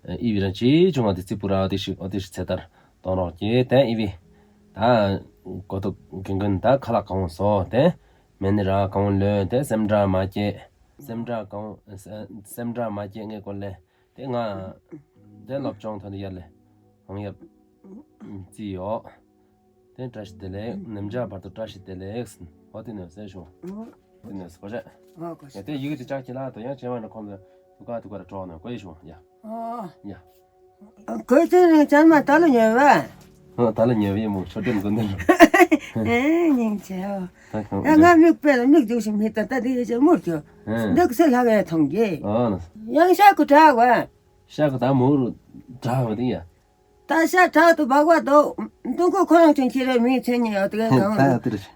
ཨི་བི་རང་ཅི་བྱུང་འོ་དེ་རྩིས་པུ་ར་འོ་དེ་ཞིག་འོ་དེ་ཞིག་ཚེ་ཐར་གཏོང་རོགས་གྱིས། དེ་ཨི་བི་ད་གོ་ཐུག་གན་གན་ད་ཁ་ལག་གང་སོ་དེ་མེ་ནི་ར་གང་ལོས་དེ་སེམས་ཁྲལ་མ་བྱེད། སེམས་ཁྲལ་གང་སེམས་ཁྲལ་མ་བྱེད་ངའི་སྐོར་ལས། དེ་ང་དེ་སློབ་སྦྱོང་ཐོན་ཡར་ལས་འོང་ཡབ་རྩིས་ཡོད། དེ་བཀྲ་ཤིས་བདེ་ལེགས། ནམ་ཞག་བར་དུ་བཀྲ་ཤིས་བདེ་ལེགས། འོ་དེ་ནས་ཟེར་ཞུ། དེ་ནས་གོ་ཤེས། ཨོ་གོ་ཤེས། དེ་ཡི་གེ་དེ་ཅག་ཁྱེད་ལ་དོ་ཡང་ཅེ་མ་འདྲ་ཁོང་ཚོ་དུ་ག་དུ་ག་ར་གྲོགས་ནས་གོ་ཡི་ཞུ་ཡ། ཨོ་ཡ། གོ་ཤེས་ནས་ཅན་མ་ད་ལོ་ཉོས་བ། ཨོ་ད་ལོ་ཉོས་བ་ཡིན་མོ་ཆོ་དེ་མགོ་འདི་རུ། ཨེ་སྙིང་རྗེ་ཨོ། ད་ཁོང་ཡ་ང་མིག་དཔེ་ལ་མིག་འདུག་ཞིག་མི་ལྟ་ད་དེ་ཡ་ཅེ་མུར་ཅོ། ཨེ། འདུག་སེ་ལྷག་ཡ་མཐོང་གི། ཨོ་ན། ཡང་ཤ་ཁུ་དྲག་བ། ཤ་ཁུ་ད་མུར་དྲག་བ་དེ་ཡ། ད་ཤ་དྲག་ཏུ་འབག་བ་དོ། འདུག་ཁོ་ཁོ་རང་ཅུང་ཁྱེད་རེ་མིང་ཚེ་ཉེ་ཡོད་དེ་གང་ད་ཡ་དེ་རེ།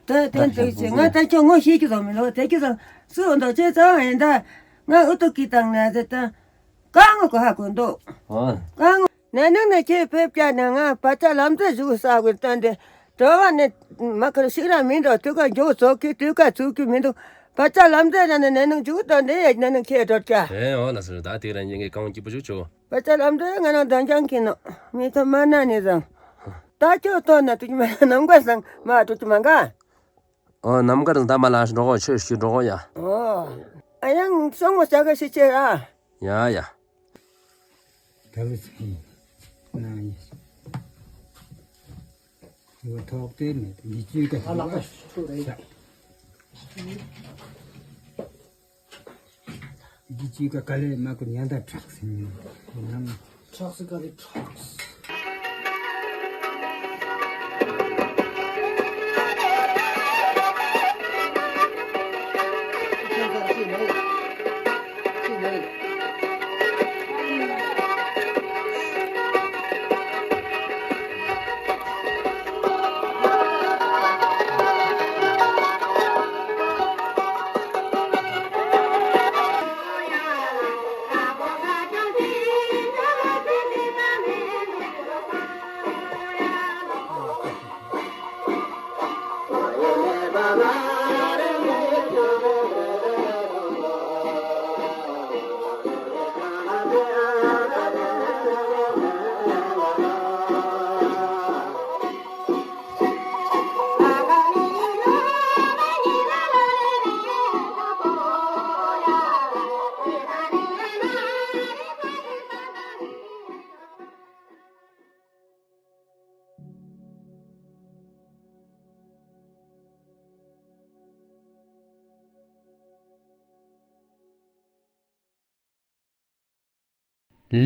ད་དེ་འདུག་ཅེ་ང་ད་ཁྱོད་ངོ་ཤེས་ཀྱི་དོ་མི་ལོ་དེ་ཁྱོད་ཚོ་སུ་འོང་དོ་ཅེ་ཚང་ཡིན་ད། ང་ཨུ་ཏུ་ཀི་བཏང་ན་དེ་ད། ཀ་ངོ་གོ་ཧ་གོ་འདུག་ཨོ། ཀ་ངོ་ནས་ནང་ནས་ཁྱེད་ཕེབས་ཀྱ་ནས་ང་བར་ཆད་ལམ་འཛོལ་ཞུ་ས་གི་སྟོན་ཏེ་དྲོ་བ་ནས་མ་ཁར་ཤིག་ར་མི་འགྲོ་དུས་ཀ་འགྱོ་ཚོགས་ཀྱི་དུས་ཀ་ཚུགས་ཀྱི་མི་འདུག་བར་ཆད་ལམ་འཛོལ་ན་ནས་ནང་ཞུ་སྟོན་ཏེ་ཡ་ནས་ནང་ཁྱེད་འགྲོ་ཀྱ། ཨེ་ཨོ་ལ་སོ་ད་དེ་ར་ཉིན་གི་ཀ་ངོ་སྐྱིད་པོ་ཞུ་ཆོ། བར་ཆད་ལམ་འཛོལ་ང་ནང་དོན་ཀྱང་ཁྱི་ནོ་མི་ཐོ་མ་ན་ནི་བཟང་། ད་ཁྱོད་ཐོ་ན་དུས་མ་ནམ་ག་སང་མ་དུས་མ་ག་ཨོ་ནམ་མཁའ་རིང་ད་མ་ལ་འགྲོ་གོ་ཆོས་ཤིག་འགྲོ་གོ་ཡ། ཨོ། ཨ་ཡང་སོང་མོ་ཅག་གི་ཤི་ཆེ་ར། ཡ་ཡ། ད་ལུ་ཚིག་ན་ཡིན། ཡོ་ཐོག་དེ་མེད་འདི་ཅུས་ཀ་ཨ་ལག་པ་ཤོ་རེ། འདི་ཅི་ག་ག་ལེ་མ་ཀུ་ཉན་ད་ཁྲག་སེ་ཉན་ནམ། ཁྲག་སེ་ག་ལེ་ཁྲག་སེ།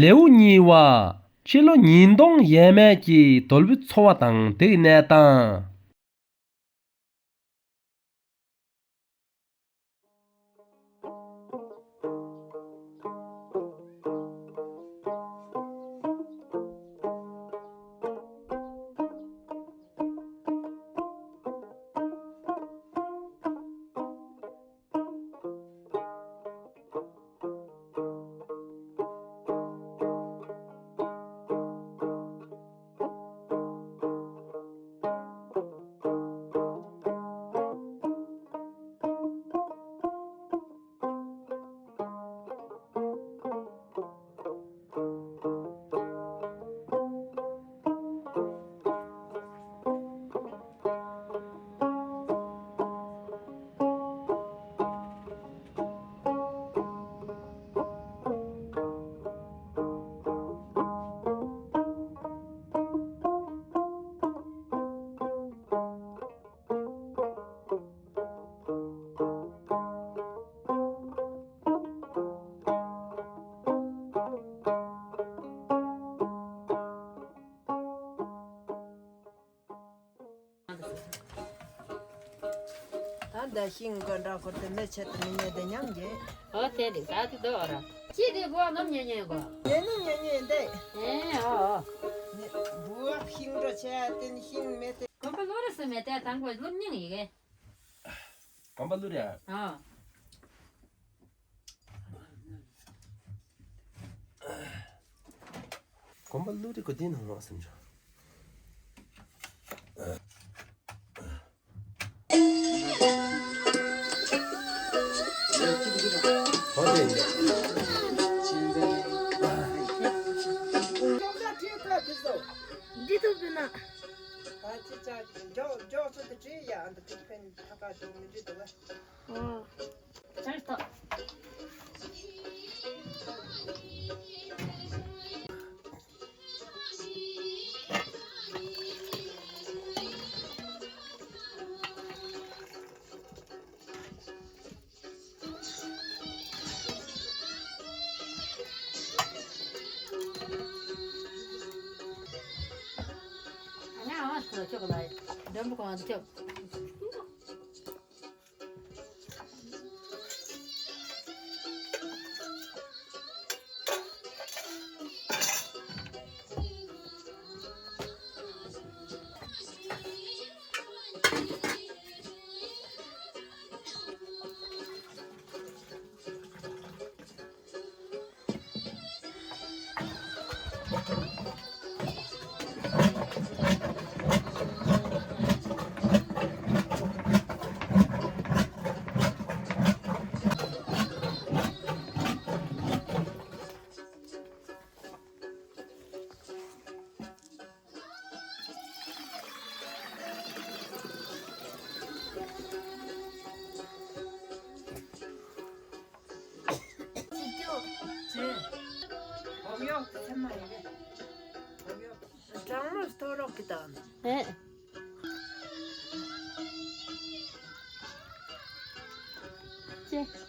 ལེའུ་གཉིས་པ། ཕྱི་ལོ་ཉིས་སྟོང་ཡས་མས་ཀྱི་དོལ་པོའི་འཚོ་བ་དང་དེའི་གནས་སྟངས། ད་ཤིང་གི་འདྲ་ཁོར་དེ་མེ་ཆད་དེ་མི་ཉལ་དེ་ཉམས་ཀྱི། ཨོ་དེ་དེ་ད་དེ་དོ་ར། ཅི་དེ་བུ་ནོམ་ཉེ་ཉེ་གོ། ཉེ་ཉེ་ཉེ་ཉེ་དེ། ཨེ་ཨོ་ཨོ། བུ་ཤིང་འདྲ་ཆད་དེ་ཤིང་མེ་དེ། གོམ་པ་ལོ་རེ་སུ་མེ་དེ་དང་གོ་ནོམ་ཉེ་ཉེ་གི། གོམ་པ་ལོ་རེ་ཨ། ཨོ། གོམ་པ་ལོ་རེ་གོ་དེ་ནང་ལོགས་སེམས་ཤོག། འདི་ཐུབ་དུ་ན། ཨོ། ཆར་ཐོག། གྲང་མོ་སྟོད་རོགས་ཀྱི་དང་། ཨེ། ཅེ།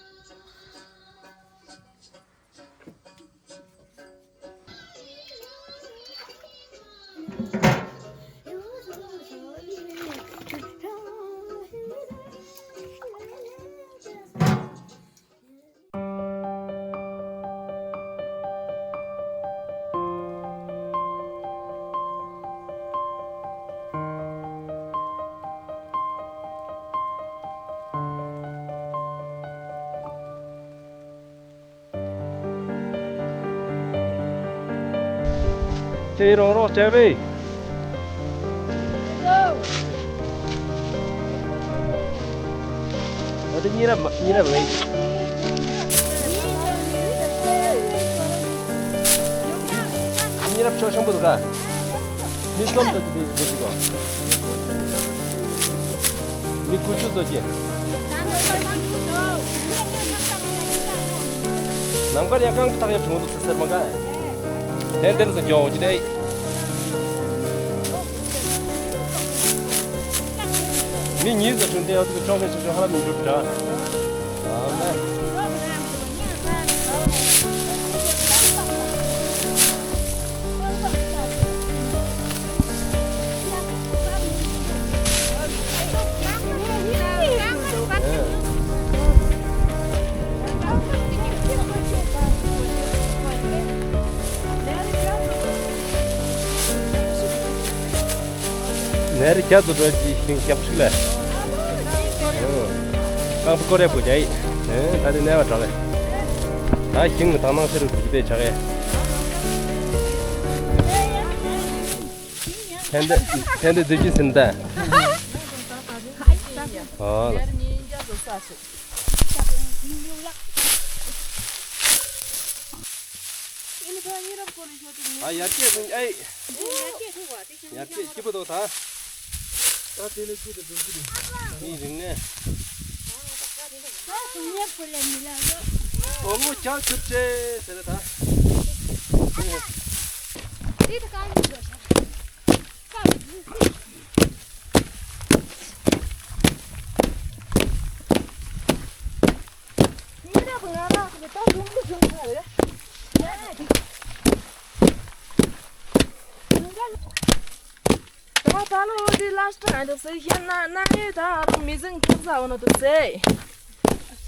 ཁྱེད་རང་རང་བྱས་པས། ད་དེ་ཉེ་རབས་མ་ཉེ་རབས་རེད། ཉེ་རབས་ཆོག་ཤོང་པོ་འདུག་ག། མི་གསུམ་དུ་དེ་དེ་ཞིག་གོ། མི་དགུ་བཅུ་ཙམ་ཅིག། ནམ་མཁའ་ཡང་གང་གི་ཐག་ཡང་བྱུང་འདུག་ཟེར་མ་ག། དེ་འདིར་ཟེར་ཀྱང་འོང་གི་རེད། མི་གཉིས་ཙམ་བྱུང་སྟེ་ཡང་དུ་ཅོང་ཁེ་ཆུང་ཆུང་ཧ་ལམ་མི་འགྲུབ་འདྲ། ཨ་མ། ནེ་རི་རྒྱ་མཚོ་འགྲོ་གི་ཤིང་རྒྱབ་ཤིག་ལས། རྐང་པ་སྐོར་རེ་པོ་རྒྱ་ཡིག། ད་དེ་ནེ་བ་དྲག་ལས། ད་ཤིང་གི་དང་ནང་ཤེས་རུ་འདུག་དེ་ཆགས་ཡས། ཕན་བདེ་ཕན་བདེ་དུས་ཀྱི་ཟིན་ད། ཨོ་ལ། ཨ་ཡར་སྐྱེས་སོང་ཨེ། ཡར་སྐྱེས་སྐྱིད་པོ་འདུག་ད། ད་དེ་ལས་སྐྱིད་པོ་འདུག་སྐྱིད་པོ་འདུག་མི་རིང་ནས། འོ་མོ་ཇག་ཆུབ་ཅེས་ཟེར་ད། ད་ལོ་འདི་ལ་སྟ་འདི་སེ་ཤེས་ན་ན་ཡོད་ད་རུང་མི་ཟིང་ཀེ་ས་འོ་ན་དུ་སེ།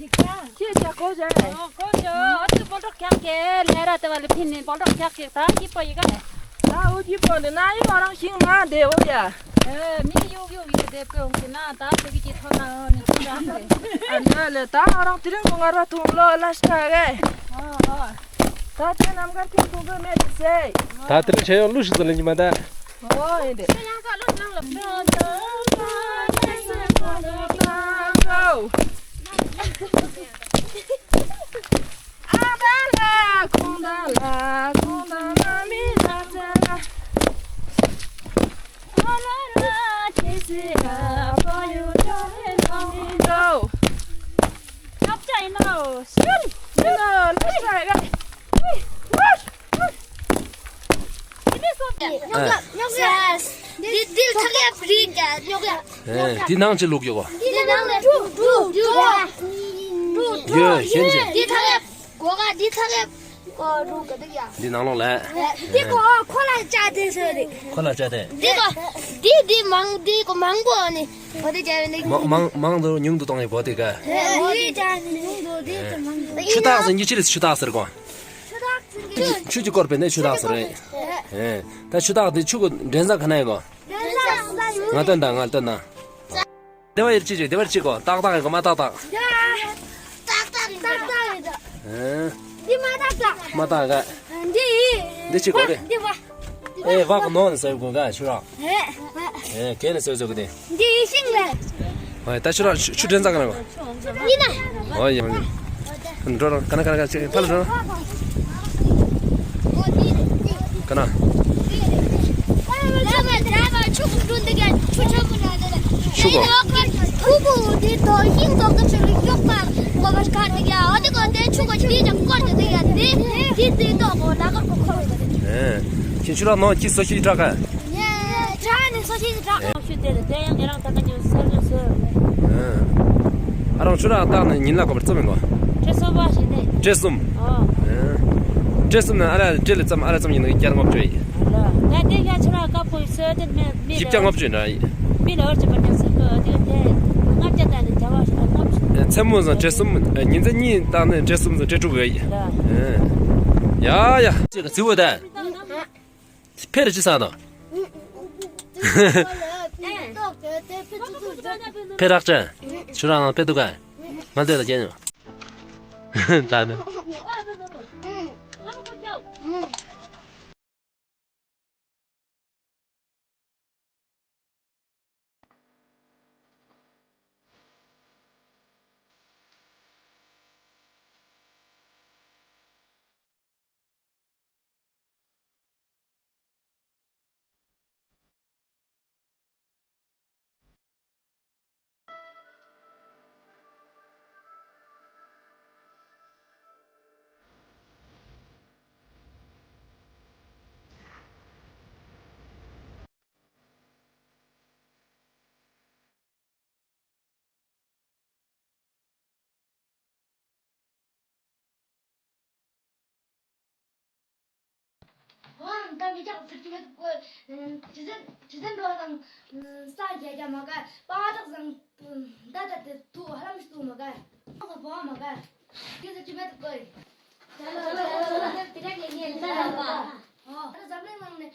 ཁྱེད་ཅག་གོ་ཅག་ཨེ། ཨོ་གོ་ཅག་ཨ་ཙི་བོ་འདྲོག་ཀྱག་ཀྱེ་ལེ་ར་ཏེ་བ་ལེ་ཕིན་ནི་བོ་འདྲོག་ཀྱག་ཀྱེ་ད་ཁྱི་པོ་ཡི་ག་ལེ། ད་འོ་ཁྱི་པོ་འདི་ན་ཡོད་རང་ཤིང་མ་དེ་འོ་ཡ། ཨེ་མི་ཡོག་ཡོག་ཡོད་དེ་པེ་འོང་ཅི་ན་ད་ཏེ་གི་ཅི་ཐོག་ན་འོ་ནི་ཅི་རང་རེད། ཨ་ནི་ལེ་ད་རང་དེ་རིང་གོ་ངར་བ་ཐུང་ལོ་ལ་སྟ་གེ། ཨོ་ཨོ། ད་ཏེ་ནམ་མཁར་ཁྱིམ་ཐུང་དུ་མེད་དུ་སེ། ད་དེ་རིང་ཆེ་ཡོང་ལུས་ཤིག་ཟེར་ལེ་ཉི་མ་ད། ཨོ་ཨིན་ཏེ། འདི་ལ་ཐག་ཡབ་རིག་ག་ཉོག་ཡ། ཨེ་འདི་ནང་ཅི་བླུགས་ཡོད་གོ། འདི་ནང་ལ་འབྲུ་འབྲུ་འབྲུ་འབྲུ་ཡོད་ཤེས་ཅི། འདི་ཐག་ཡབ་གོ་ག་འདི་ཐག་ཡབ་གོ་འབྲུ་ག་འདི་ཡ། འདི་ནང་ལོགས་ལ། འདི་གོ་ཁོ་ལ་བཅའ་དེ་ཟེར་རེད། ཁོ་ལ་བཅའ་དེ། འདི་གོ་འདི་འདི་མང་འདི་གོ་མང་པོ་ནི་བོ་དེ་བཅའ་ནི། མང་མང་མང་དུ་ཉུང་དུ་གཏོང་ནི་བོ་དེ་ག། ཨེ་འདི་བཅའ་ནི་ཉུང་དུ་འདི་གོ་མང་དུ། ཆུ་སྟག་ཟེར་ནི་ཅི་རེད། ཆུ་སྟག་ཟེར་གོ། ཆུ་སྟག་ཟེར་གི། ཆུ་ཆུ་གི་སྐོར་པེ་ནི་ཆུ་སྟག་ཟེར་རེད། ཨེ་ད་ཆུ་སྟག་དེ་ཆུ་གི་འདྲེན་ས་ག་ན་ཡོད་གོ། ང་སྟོན་དང་ང་སྟོན་དང་། དེ་བ་ཡར་ཅི་ཅི་དེ་བར་ཅི་གོ། ཏག་ཏག་ཡོད་གོ་མ་ཏག་ཏག། ཏག་ཏག་ཡོད། ཨེ། འདི་མ་ཏག་ཏག། མ་ཏག་ག། འདི། འདི་ཅི་གོ་རེད། འདི་བ། ཨེ་བ་གོ་ནོ་ནི་སོ་གོ་ག་ཆུ་ར། ཨེ་གན་ནི་སོ་སོ་གོ་དེ། འདི་ཤིང་ལེ། ཨེ་ད་ཆུ་ར་ཆུ་ཆུ་འདྲེན་ས་ག་ན་གོ། འདི་ན། ཨོ་ཡ། འགྲོ་རོགས། ག་ན་ག་ན་ག་ན་ཕར་འགྲོ་རོགས། ག་ན། ཨེ། ཁྱེད་ཆུ་ར་ནང་གི་སོ་ཤི་དྲག་ག། ཨེ། ཆུ་དེ་ལས་དེ་ཡང་ཨེ་རང་ད་ག་ཉོ་སར་ཉོ་སར། ཨེ། ཨ་རང་ཆུ་ར་བཏང་ནས་ཉིན་ལ་ག་པར་བཙུམ་ཡིན་གོ། ཁྲི་གསུམ་པ་ཞིག་ནས། ཁྲི་གསུམ། ཨོ། ཨེ། ཁྲི་གསུམ་ནས་ཨ་ར་ཁྲི་ལ་བཙུམ་ཨ་ར་བཙུམ་ཡིན་ནོ་བརྒྱ་ལྔ་བཅུ་ཡིན། ཨ་ལ། ད་དེ་ཡ་ཆུ་ར་དཀར་པོ་ཡི་སོ་དེ་མེད་མེད། བརྒྱ་ལྔ་བཅུ་ཡིན་ར་ཡིན། མི་ལ་བར་ཆད་པ་ཉམས་སུ་དགོས་དེ་དེ། ལྔ་བརྒྱ་དང་ནི་བརྒྱ་བ་ཞིག་ལ་ལྔ་བཅུ། ཨེ་མཚན་མོ་ཟིན་ཁྲི་གསུམ། ཨེ་ཉིན་མཚན་གཉིས་བཏང་ནས་ཁྲི་གསུམ་ཟིན་ཁྲི་དྲུག་ཡོད་ཡིན། ཨ་ལ། ཨེ། ཡ་ཡ། ཅིག་ག་ཚིག་བོ་ད། ཕེ་ར་ཅི་ས་དང་། ཕེ་རག་ཅན། ཆུ་རང་ཕེ་འདུག་ག། ང་ལྟོས་ད་ཅན། ད་ནི། ཨོ་ད་མི་ཅག་ཚིག་ཅིག་མེད་གོ། ཅི་ཟེར་ཅི་ཟེར་འགྲོ་དང་ས་རྒྱ་རྒྱ་མ་ག་པ་དག་ཟང་ད་ད་དེ་ཐུ་ཧ་ལམ་ཞིག་ཐུ་མ་ག་ཨོ་ག་བ་མ་ག་ཅི་ཟེར་ཅི་མེད་གོ། ཨོ་ད་འཛམ་གླིང་ནང་ནས།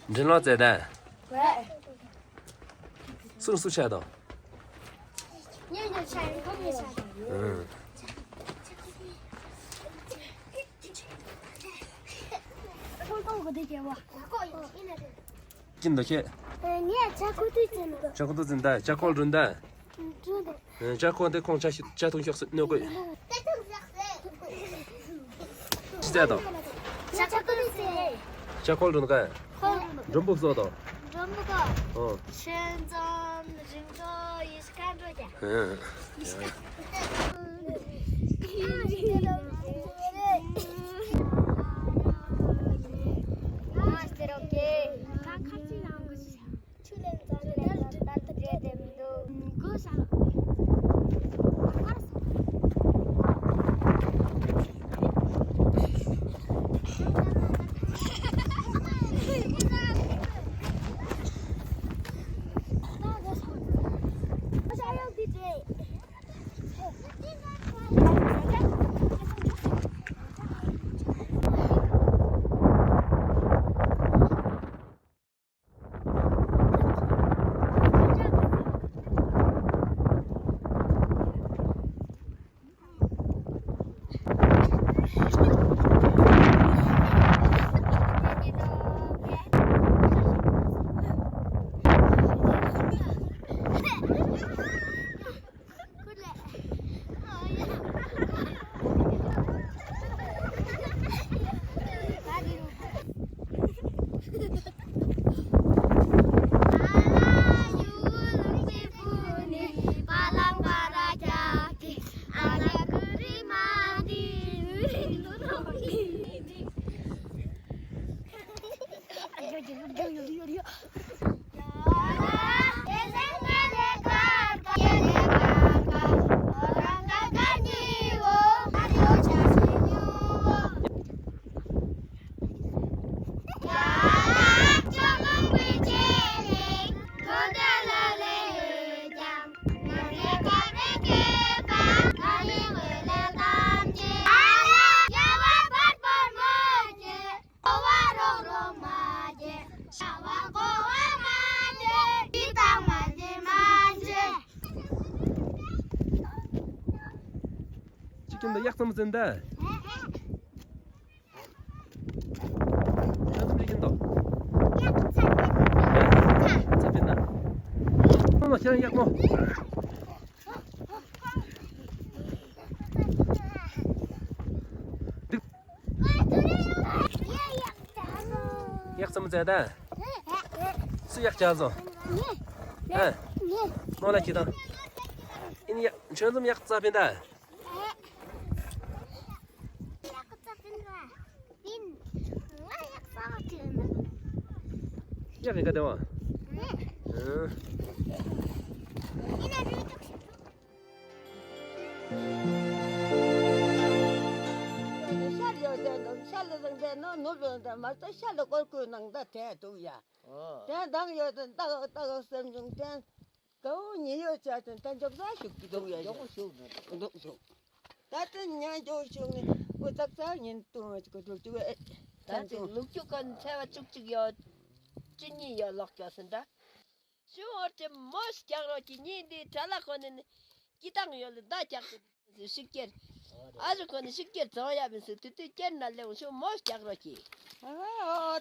འདྲེན་ལོག་ཙེ་ད། སུ་སུ་ཆ་དོ། ཁྱིམ་དུ་ཁྱེད། ངས་ཇ་ཁུ་ཏུ་ཅན་དུ། ཇ་ཁུ་ཏུ་ཅན་ད་ཇ་ཁོལ་རུན་ད། རུན་ད། ཇ་ཁོལ་དེ་ཁོང་ཇ་ཞིག་ཇ་འཐུང་ཤོག་ཟེར་གནོད་གོ། ཅི་ཟེར་དོ། ཇ་ཁུ་ཏུ་ཅན། ཇ་ཁོལ་རུན་ག། ཁོལ་རུན། འགྲོན་པོ་བཟོ་དོ། འགྲོན་པོ་ག། ཨོ། ཆེན་ཙམ་རིང་ཙམ་ཡིས། འདི་གཡག་ཙམ་ཟིན་ད། གཡག་ཙམ་ཟིན་དོ། ཚ་པིན་ན། མོ་མོ་ཁྱེད་རང་གཡག་མོ། འདི། གཡག་ཙམ་ཟིན་ད། སུ་གཡག་ཅག་ཟོ། ཨ། མོ་ལ་ཁྱེད་དང་། ཨིན་ཡ། ཁྱོད་ཙམ་གཡག་ཚ་པིན་ད། གཡག་གི་ག་དེ་བ། ཨ། ཤར་ཡོད་དེ་ནོ་ཤར་ལ་རང་དེ་ནོ་ནུབ་ཡོད་དེ་མ་ཚད་ཤར་ལ་སྐོར་སྐོར་ནང་ད་དེ་འདུག་ཡ། དེ་དང་ཡོད་དེ་ད་ད་སེམས་བྱུང་དེ། གའོ་ཉི་ཡོད་ཆ་ཅན་ད་འཇོག་ས་ཤུགས་ཀྱི་འདུག་ཡ། འཇོག་ཤུགས་ནི་འདུག་ཤུགས། ད་ལྟ་ཉ་འཇོག་ཤུགས་ནི་འུ་ཙག་ཙག་ཉིན་ཏུང་ཅིག་འགྲུལ་ཅིག་ཨེ། ད་ཅིག་ལུག་ཅུ་ཀ་ནི་ཚེ་བ་བཅུ་གཅིག་ཡོད། བཅུ་གཉིས་ཡོད་ལོག་ཀྱོག་ཟིན་ད། ཤུ་འོར་ཏེ་མོ་སྐྱག་རོ་ཀྱི་ཉིན་འདི་ཁྲ་ལ་ཁོ་ནི་ནི་ཀི་ཏང་ཡོད་ལ་ད་ཀྱག་ཏེ་ཤིག་ཀྱེར། ཨ་རུ་ཁོ་ནི་ཤིག་ཀྱེར་ཚོ་ཡ་མི་སུ་ཏུ་ཏུ་ཀྱེར་ན་ལེ་འུ་ཤུ་མོ་སྐྱག་རོ་ཀྱི། ཨ་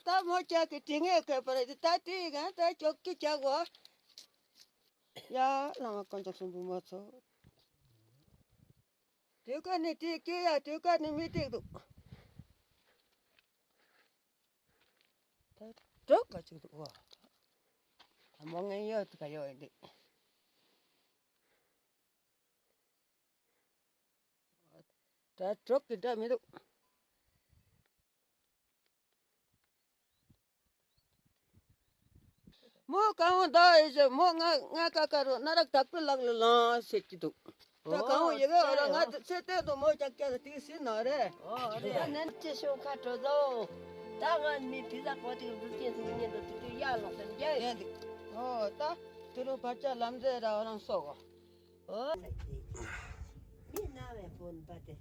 ད་མོ་སྐྱག་གི་དྲི་ངེས་ཁེ་པར་ཏེ་ད་དྲི་གང་ད་ཀྱོག་ཀྱི་སྐྱག་གོ། ཡ་བླ་མ་དཀོན་མཆོག་གསུམ་པོ་མ་ཚོགས། དུས་ཀ་ནི་དེ་སྐྱེ་ཡ་དུས་ཀ་ནི་མི་ཏིག་འདུག། ད་གྲོགས་ག་ཅིག་འདུག་བ། ད་མོ་ངན་ཡོད་ག་ཡོད་འདི། ད་གྲོགས་ཀྱི་འདྲ་མི་འདུག། མོ་གང་འོང་ད་ཨེ་ཟེར་མོ་ང་ང་ཀ་ཀ་རུ་ན་རག་དག་པའི་ལག་ལ་ལང་ཟེར་གྱི་འདུག། ད་གང་འོང་ཡི་གེ་འོ་ར་ང་ཚེ་སྟོད་དུ་མོ་ཅག་ཀྱང་དེ་སྲིད་ནོ་རེ། ཨོ་རེ། ད་ནན་ཅི་ཤོང་ཁ་དྲོ་ཟོ། ད་ང་མི་ཕི་ཟ་ཀོ་ཏི་རུ་ཅན་སུ་ཉན་དུ་ཏི་ཏི་ཡ་ལོག་སེམས་རྒྱ་ཡན་འདུག། ཨོ་ད་དུ་རུ་བར་ཆ་ལམ་ཟེར་ར་འོ་རང་སོ་གོ། ཨོ། མི་ན་བའི་ཕོན་པ་དེ།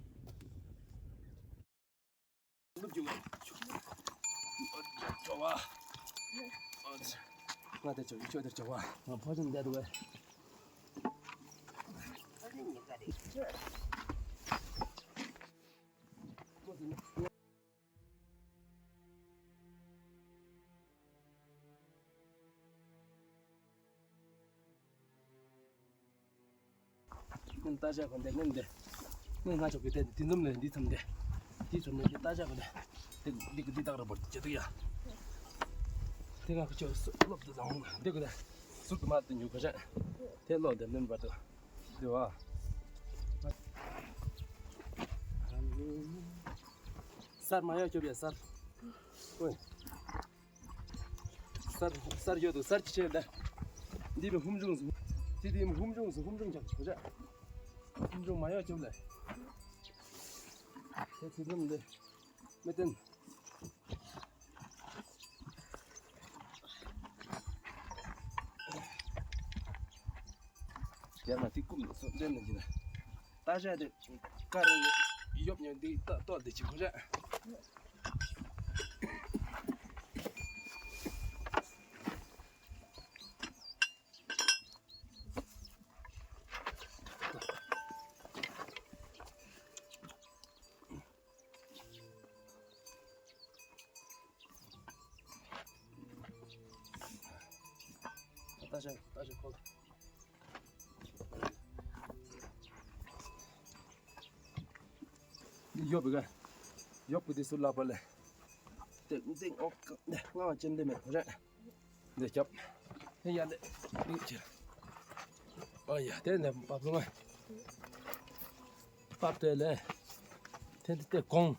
ནན་ཏ་ཞག་གོ་འདི་ནན་འདི། ནན་ང་ཆོག་གི་དེ་འདི་འཛོམས་ལེ་འདི་ཚམ་འདི། འདི་ཚམ་འདི་ཏ་ཞག་གོ་འདི། འདི་འདི་འདི་དག་ར་བར་ཅི་དུ་ཡ། དེ་ང་ཁ་ཆོ་སློབ་ཏུ་དང་འདི་གོ་འདི། སུ་དུ་མ་དུ་ཉུ་ཁ་ཤ། དེ་ལོ་འདི་ནན་བར་དུ། འདི་བ། སར་མ་ཡོ་ཁྱོ་བ་སར། ཨོའི། སར་སར་ཡོད་དོ་སར་ཅི་ཆེ་ད། འདི་བའི་ཧུམ་ཇུང་སུ། དེ་དེ་ཧུམ་ཇུང་སུ་ཧུམ་ཇུང་ཅག་ཅི་ཁོ་ཅག། ཧུམ་ཇུང་མ་ཡོད་ཅོབ་ལེ། དེ་ཚུ་ཙམ་ལེ། མི་བསྟན། ཡར་མ་ཏི་ཀུམ་སོ་ལེན་ན་ཅི་ན། ཏ་ཞག་དེ་ཀ་ར་ཡོབ་ཉོ་འདི་ཏོ་ཏོ་དེ་ཅི་ཁོ་ཅག། ཏ་ཞག་ཏ་ཞག་ཁོ། ཡོབ་ག། ཡོབ་གི་དེ་སུ་ལ་པ་ལེ། དེ་དེ་ཨོ་ཀ་ནེ་ང་བ་ཅན་དེ་མེད་ཁོ་རེ། དེ་ཅོབ། དེ་ཡ་ལེ། དེ་ཅི། ཨོ་ཡ་དེ་ནེ་པབ་ལུང་ང་། པབ་དེ་ལེ། དེ་དེ་དེ་གོང་།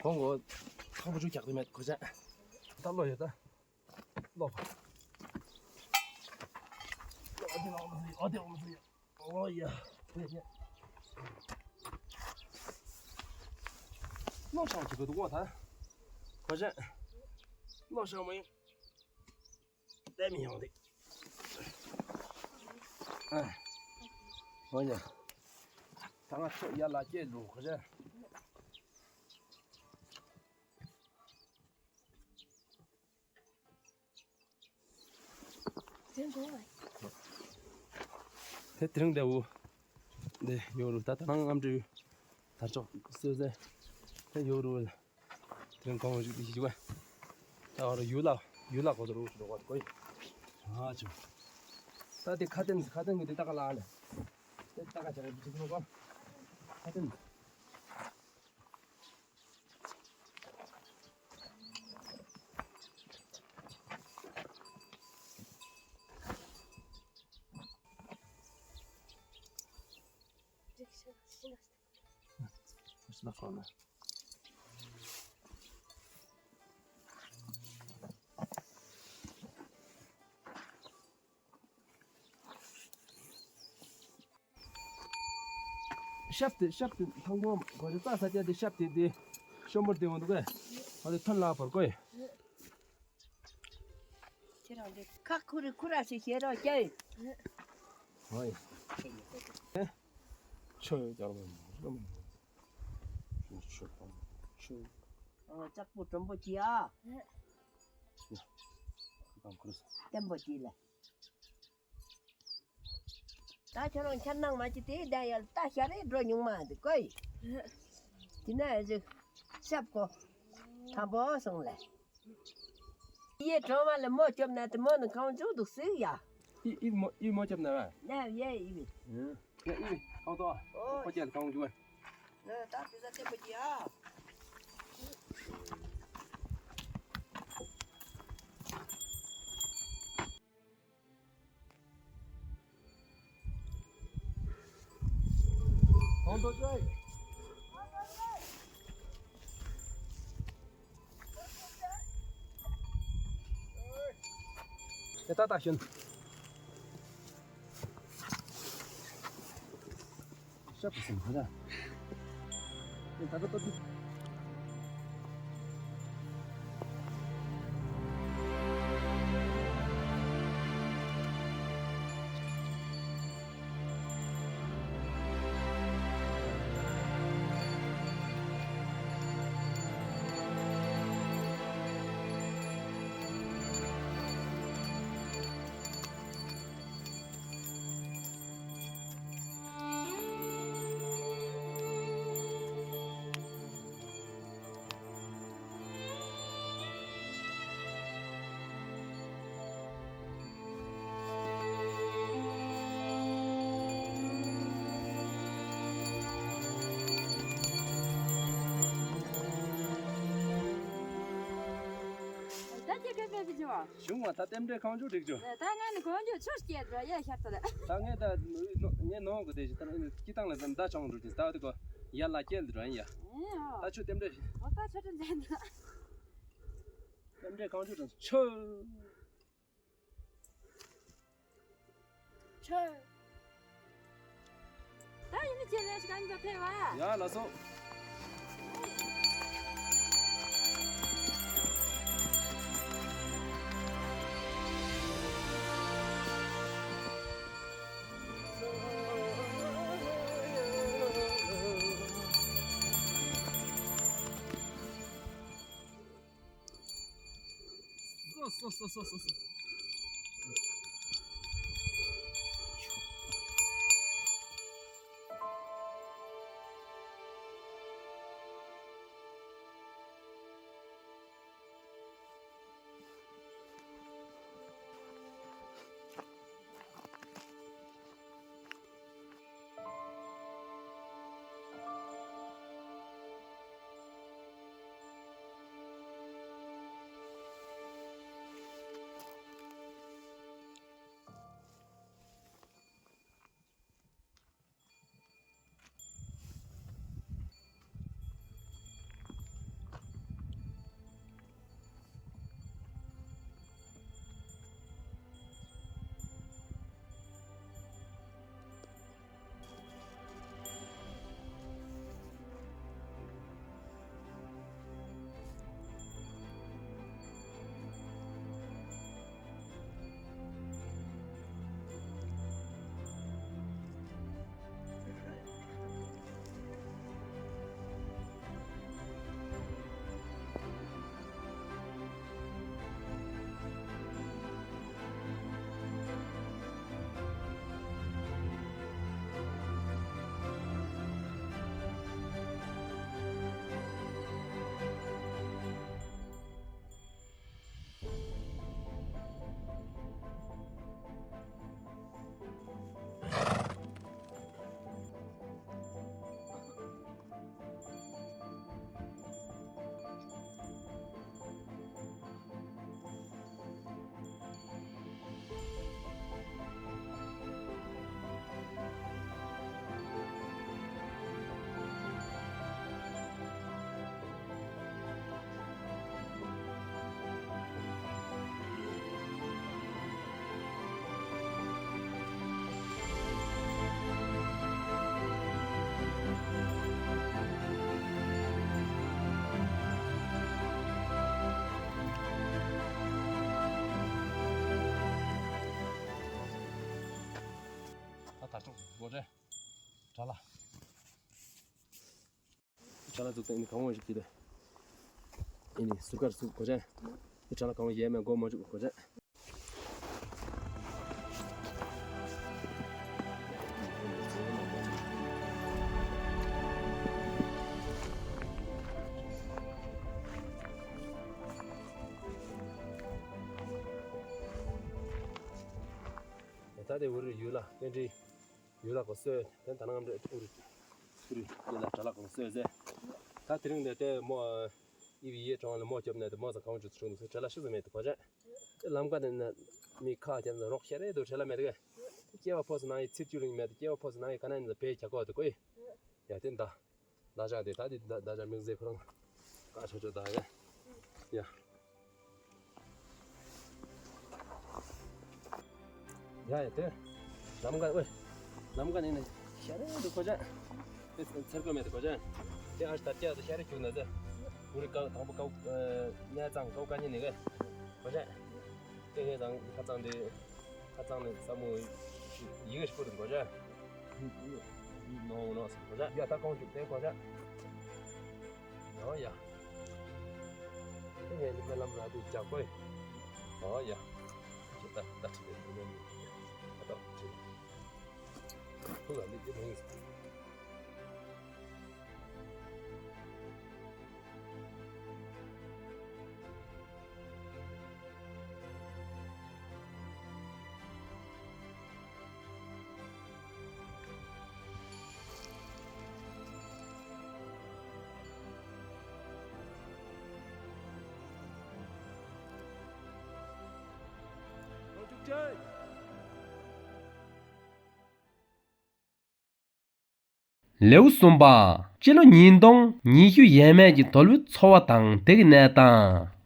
གོང་གོ། ཁང་པ་ཅུ་རྒྱག་དེ་མེད་ཁོ་རེ། ད་ལོ་ཡོད་ད། ལོ། ཨ་དེ་ལོ་ཨ་དེ་ཨ་དེ་ཨ་དེ། ཨོ་ཡ། ལོ་ཤང་ཅིག་གི་འདུག་གོ་ད། ཁོ་ཅག་ལོ་ཤང་མ་ཡིན། དེ་མི་ཡོང་དེ། ཨ། ཨོ་ཡ། ད་ང་ཚོ་ཡར་ལ་སྐྱེལ་འགྲོ་ཁོ་ཅག། དེ་དེ་རིང་དེ་འུ། དེ་ཡོད་རུ་ད་ད་ནང་ཨམ་ཅི། དར་ལྕོག་སེ་སེ་དེ་ཡོད་རུང་དེ་རིང་གོང་ཞིག་དེ་ཞིག་བ། ད་བར་ཡུལ་ལ་ཡུལ་ལ་གོ་ཚོར་འོ་ཞིག་རོགས་གོ་ཡི། ཨ་ཅོ། ད་དེ་ཁ་ཏོན་ཁ་ཏོན་གི་དེ་ད་ག་ལ་ལེ། དེ་ད་ག་ཅ་རེ་བྱེད་ཀྱི་ནོ་གོ། ཁ་ཏོན། ཤབ་སྟེ་ཤབ་སྟེ་ཐང་པོ་གོ་རེ་ཙ་ས་ཅ་དེ་ཤབ་སྟེ་དེ་ཤོ་མོར་དེ་འོང་འདུག་གས། ཨ་དེ་ཐོན་ལ་བར་གོ་ཡི། ཁྱེད་རང་དེ་ཁ་ཁུ་རི་ཁུ་ར་ཞིག་བྱེད་རོགས་ཀྱེ། ཧོ་ཡི། ཨེ། ཆོས་ཡོད་ཀྱང་མ་ཆོས་དང་ཆོས། ཨོ་ལྕགས་པོ་དྲོན་པོ་ཅིག་ཨ། ཡ། ཁ་ཁུ་རི་ས། བརྟན་པོ་ཅིག་ལ། ད་ཁྱོད་རང་འཁྱར་ནང་མ་ཅི་དེ་ད་ཡར་ལྟ་ཤར་རེ་འགྲོ་ཉུང་མ་འདུག་གོ་ཡི། དེ་ན་ཨེ་ཟིག་ཤབ་གོ། ཐང་པོ་སོང་ལེ། ཡེ་གྲོང་མ་ལ་མོ་སྐྱོབ་ན་དེ་མོ་ནི་གང་བྱུང་འདུག་སྲིད་ཡ། ཨི་ཨི་མོ་ཨི་མོ་སྐྱོབ་ན་བ། ན་ཡེ་ཨི་བི། ཡ་ཨི་བི་གང་ཏོ། ཨོ་ཁོ་ཅན་གང་བྱུང་བ། ན་ད་དེ་ཟ་ཏེ་མ་ཅི་ཡ། ཡ་ད་ད་ཤོན། ཤབ་སེ་ཧ་ད། ད་ད་ད་ད། ད་ཁྱེད་ཀྱིས་མེད་པའི་བྱུང་བ། བྱུང་བ་ད་རྟེན་འབྲེལ་གང་བྱུང་འགྲིག་བྱུང་། ད་ངས་ནི་གང་བྱུང་ཆུ་སྐྱེས་འགྲོ་ཡ་ཤར་ད་ལ། ད་ངས་ད་ངས་ནོར་གི་དེ་ཞིག་ད་སྐྱིད་ཐང་ལ་ད་མདའ་ཆང་འགྲོ་ཅིང་ད་དེ་གོ་ཡར་ལ་སྐྱེལ་འགྲོ་ཡིན་ཡ། ཨེ་ཨོ། ད་ཆུ་རྟེན་འབྲེལ། ཨོ་ད་ཆུ་རྟེན་འབྲེལ་ད། རྟེན་འབྲེལ་གང་བྱུང་དང་ཆུ། ཆུ། ད་ཡིན་ནི་ཁྱེད་རེ་ཞིག་གང་ཚོ་ཕེབས་བ། ཡ་ལགས་སོ། གོ་རེ། ཁྲ་ལ། ཁྲ་ལ་འཛུགས་ཏེ་ཨ་ནི་གང་བ་ཞིག་གི་དེ། ཨ་ནི་ཟུར་ཁར་ཚུར་གོ་ཅན། ཨ་ཁྲ་ལ་གང་བ་ཡས་མས་གོ་མ་བཅུག་གོ་ཅན། ད་དེ་འུ་རུ་ཡུལ་ལ་པཎ་ཌི་ཡུལ་ལ་གོ་སོ་དེ་ད་ནང་འདྲ་འུ་རུ་འུ་རུ་ཡུལ་ལ་ཁྲ་ལ་གོ་སོ་ཟེར། ད་དེ་རིང་འདི་དེ་མོ་ཨི་བི་ཡེ་གྲོང་ལ་མོ་སྐྱོབ་ནས་དེ་མོ་ཟ་གང་བཅུ་ཚུགས་འདུག་ཟེར་ཁྲ་ལ་ཤི་ཟེར་མེད་དེ་གོ་ཅན། དེ་ལམ་ཀ་ནས་ན་མི་ཁ་ཅན་ཟ་རོགས་ཤ་རེ་དུ་ཁྲ་ལ་མེད་དེ་ག་སྐྱེ་བ་ཕོ་སི་ནང་ཡི་ཚིག་བཅུ་རིང་མེད་དེ་སྐྱེ་བ་ཕོ་སི་ནང་ཡི་ཁ་ན་ཡིན་ཟ་བེ་ཁྱ་གོ་དེ་གོ་ཡི། ཡ་དེ་ད། ད་ཞག་དེ་ད་དེ་ད་ད་ཞག་མིག་ཟེར་ཁོ་རང་ཀ་ཆོ་ཆོ་ད་ཡ། ཡ། ཡ་ཡ་དེ། ལམ་ཀ་ཨོའི། ལམ་ཀ་ནས་ནི་ཤ་རེ་འདུག་གོ་ཅན། དེ་ཚེར་ཀ་མེད་དུ་གོ་ཅན། དེ་ཨ་ད་ཀྱ་དུ་ཤ་རེ་ཁྱུག་ན་དེ། འུ་རི་ཀ་དང་པོ་ཀ་ཨ་ཉ་ཚང་ཀ་ཀ་ཉི་ནི་ག་གོ་ཅན། དེ་ཧེ་ཚང་ཁ་ཚང་དེ། ཁ་ཚང་ནི་ས་མོ་ཡི་གེ་ཤི་པོ་རིན་གོ་ཅན། ནོ་ནོ་སི་གོ་ཅན། ཡ་ད་ཀོང་ཅུ་དེ་གོ་ཅན། ཨོ་ཡ། དེ་ངས་ནི་སྨོན་ལམ་ར་དེ་རྒྱག་གོ་ཡི། ཨོ་ཡ། ཅི་ད་ད་ཅི་དེ་ནི་ནི་ད་ད་ཅི། ཁོ་ལ་ནི་དེ་མ་ཡིན། ལེའུ་གསུམ་པ། སྤྱི་ལོ་ཉིས་སྟོང་ཉི་ཤུ་ཡས་མས་ཀྱི་དོལ་པོའི་འཚོ་བ་དང་དེ་གི་གནས་སྟངས།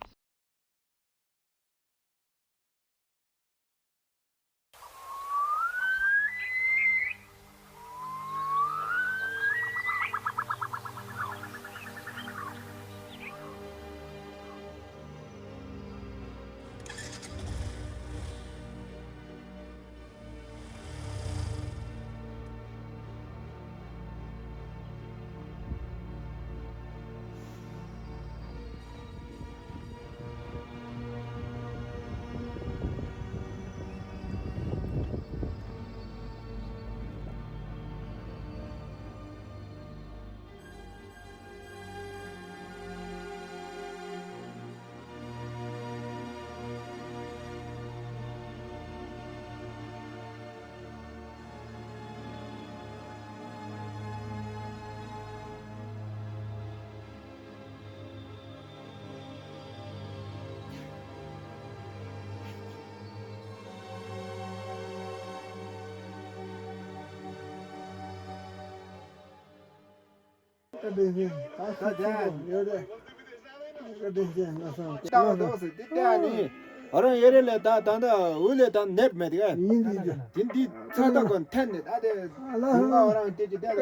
ཨོ་རང་ཡེ་རེ་ལས་ད་ད་ད་འུ་ལས་ད་ནད་མེད་ག། ཡིན་ཡིན་ཡིན། དེ་འདི་ཚ་ད་གོན་འཐེན་ནས་ད་དེ་ཨ་ལ་ཧ་ཨོ་རང་དེ་ཅི་ད་ད་ད་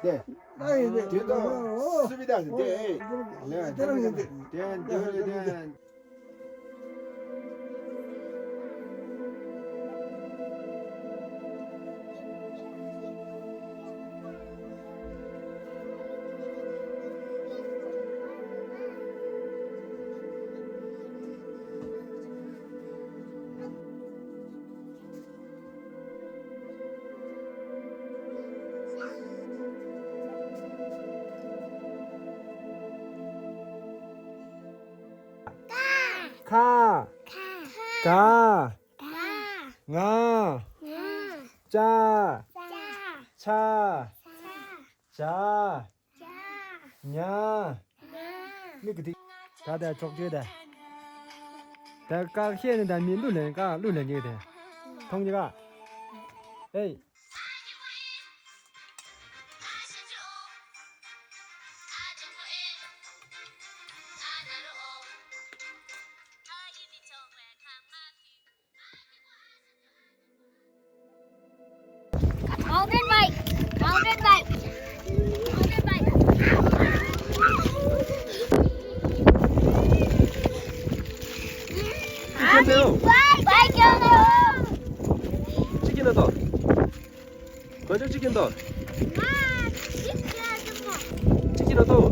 དེ་ཨ་ཡིན་དེ་དེ་ད་སུ་བི་ད་དེ་ཨེ་ལས་དེ་རང་ཡིན་དེ་དེ་དེ་དེ། ཁ། ག། ང་། ཅ། ཆ། ཇ། ཉ། མི་གི་དེ། ད་ད་ཆོག་ཅེས་ད། ད་ཀ་ཤེས་ནི་ད་མི་ལུ་ལེན་ཀ་ལུ་ལེན་ཅེས་ད། མཐོང་ཅེས་ཀ་ཨེ། Golden bike. Golden bike. Golden bike. Bike. Bike. Chicken ito. ཅི་འདུག་ཅི་ཅི་ར་འདུག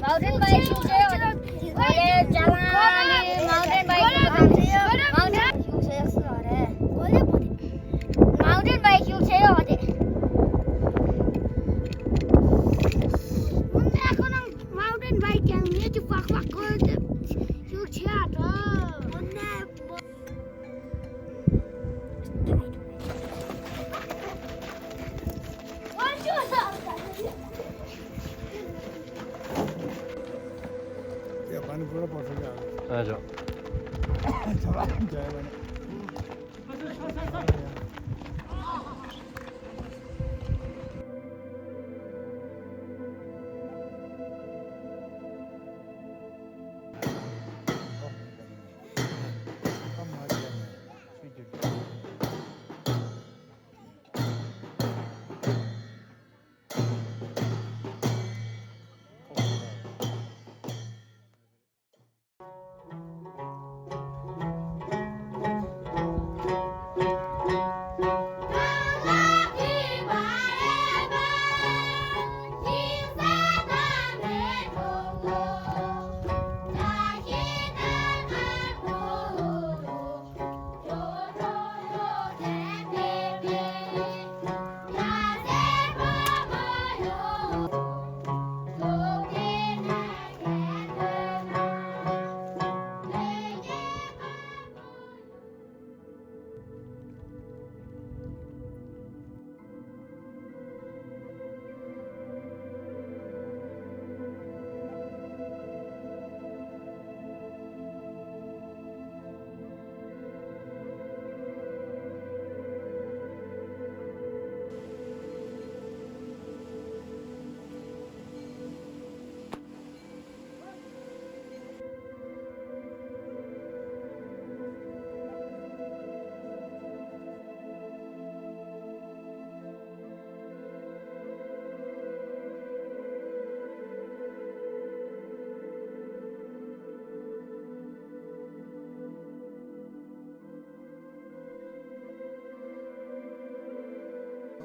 Mountain bike use ཆེ་ཡོད། གོ་ལེ་ཅ་ལང་ནི་mountain bike use ཆེ་ཡོད་རེད། གོ་ལེ་བོ་དེ། Mountain bike use ཆེ་ཡོད་དེ། མོ་ནས་ཁོ་ནང་mountain bike ཀྱང་ངེད་ཀྱི་ཕག་ཕག་ཁོ་དེ་use ཆེ་ཡོད་འགྲོ། མོ་ནས། ཡ། པ་ནི་པུ་ར་པོ་ཧྲུ་ཡ། ཨ་ཇོ། ཆ་ལ་ཇ་ཡ་པ་ནི།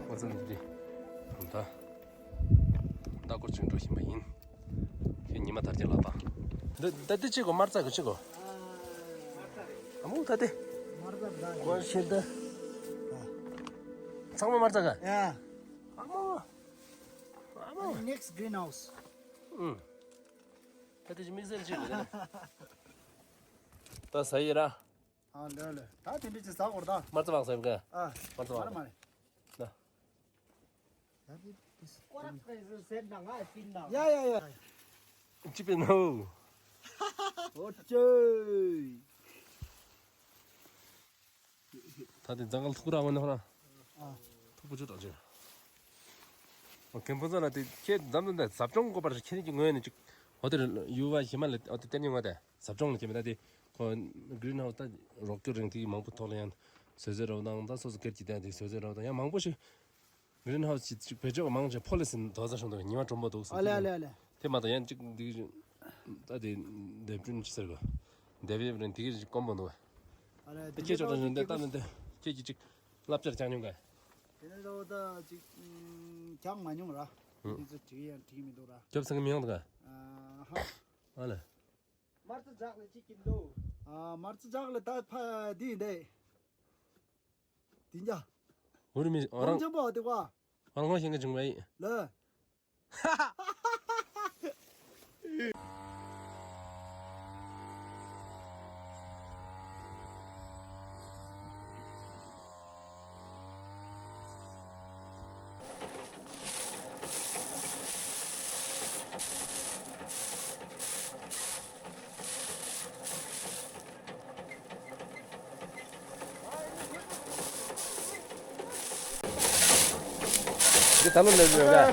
ཁོ་ཚོ་འདི་ད་ལྟ་སྐོར་ཅིག་འགྲོ་བཞིན་པ་ཡིན། ཁྱོད་ཉི་མ་དར་རྒྱས་ལགས་དང་། འདི་ད་འདི་ཅི་གོ། མར་ཚ་གི་ཅི་གོ། ཨ་མོ་ད་དེ། མར་ཚ་ད། གོ་ཤེས་ད། ཚང་མ་མར་ཚ་ག། ཡ། ཨ་མོ། ཨ་མོ། Next greenhouse. ཨུམ། ད་དེ་དམིགས་བསལ་ཅི་གོ། ད་ཟ་ཡི་ར། ཨ་ལེ་ལེ། ད་དེ་འདྲ་ཅིག་ཟ་དགོས་རེད་ད། མར་ཚ་བག་ཟ་ཡིན་ག། ཨ། མར་ཚ་བག་མ་རེད་མ་རེད། ན། ཡ་ཡ་ཡ། ཅི་པེ་ནོ། ཨོ་ཅེ། ད་དེ་ཛང་གལ་ཐུག་ར་འོ་ན་ཧོ་ན། ཨ། ཐུག་པོ་ཅོ་དྲག་ཅེ། ཨོ་ཁེམ་པོ་ཛ་ལ་དེ་ཁྱེད་འཛམ་གླིང་འདི་ཟབ་སྦྱོང་དགོས་པ་རེད། ཁྱེད་ཀྱི་ངོས་ནས་ཅིག་ཧོ་དེ་ཡུ་བ་ཧི་མ་ལ་ཨོ་དེ་བསྟན་ཡོང་བ་དེ། ཟབ་སྦྱོང་ལ་ཁྱེར་མི་ད་དེ་ཁོ་གྲིན་ཧའུ་སི་ད་རོགས་སྐྱོར་རིང་དེ་མང་པོ་ཐོག་ལ་ཡང་བཟོ་བཟོ་རོགས་དང་ད་སོ་སོ་སྒེར་གྱི་ད་དེ་བཟོ་བཟོ་རོགས་དང་ཡང་མང་པོ་ཞིག་གྲིན་ཧའུ་སི་ཅིག་བེད་སྤྱོད་མང་ཆེ་ཕོ་ལི་སི་དོ་ཟ་ཤོང་དུ་ཉི་མ་གྲོང་པོ་འདུག་ཨ་ལེ་ཨ་ལེ་ཨ་ལེ། དེ་མ་གཏོགས་ཡང་ཅིག་འདི་ད་དེ་འདེབས་སྐྱོན་ཅི་ཟེར་གོ། འདེབས་ཡོད་རིང་དེ་གི་ཅིག་དཀོན་པོ་འདུག་ཨ། ཨ་ལེ་དེ་ཁྱེད་ཅོག་རང་བཞིན་དེ་ལྟ་ནི་དེ་ཁྱེད་ཀྱི་ཅིག་བསླབ་བྱར་བཅངས་མྱོང་ག། དེ་ནས་ད་ཅིག་ཀྱང་མ་མྱོང་ར། ཨུ། དེ་ཚོ་བྲིས་ཡང་བྲིས་མི་འདུག་ར། སྐྱོབ་སེང་གི་མི་ཡོང་འདུག་ག། ཨ་ཧ། ཨ་ལེ། མར་ཚ་ཇག་ལ་ཅིག་གིན་འདུག། ཨ་མར་ཚ་ཇག་ལ་ད་ཕ་དེ་འདི། དེ་འཇའ། འུ་རི་མི་ཨོ་རང་། ཆེན་པོ་དེ་བ། ཨོ་རང་ཤེས་ཀྱི་བྱུང་བས། ལ། འདི་ད་ལོ་སླེབས་མེད་ག།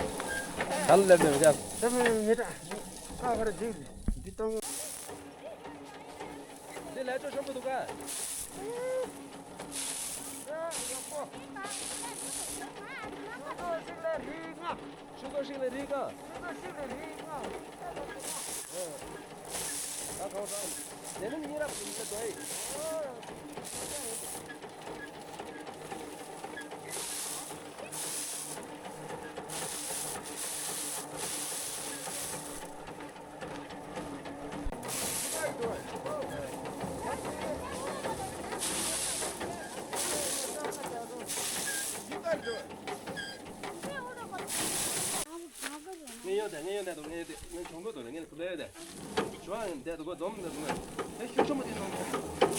ད་ལོ་སླེབས་མེད་ག། སླེབས་མེད་ད། ཨ་བར་འདི་འདི་གཏོང་། འདི་ལས་ཆོ་ཆེན་པོ་འདུག་ག། ཡག་པོ། ངས་ཡོད་དེ། ངས་ཡོད་དེ། ངས་ཡོད་དེ། ངས་ཁྱོང་གི་འདུག་ལེ། ངས་ཁུ་ལེ་ཡོད་དེ། ཞུ་བ་ཡིན་དེ། འདུག་གོ་འཛོམས་འདུག་གོ། དེ་ཤུགས་ཆེན་པོ་དེ་འཛོམས།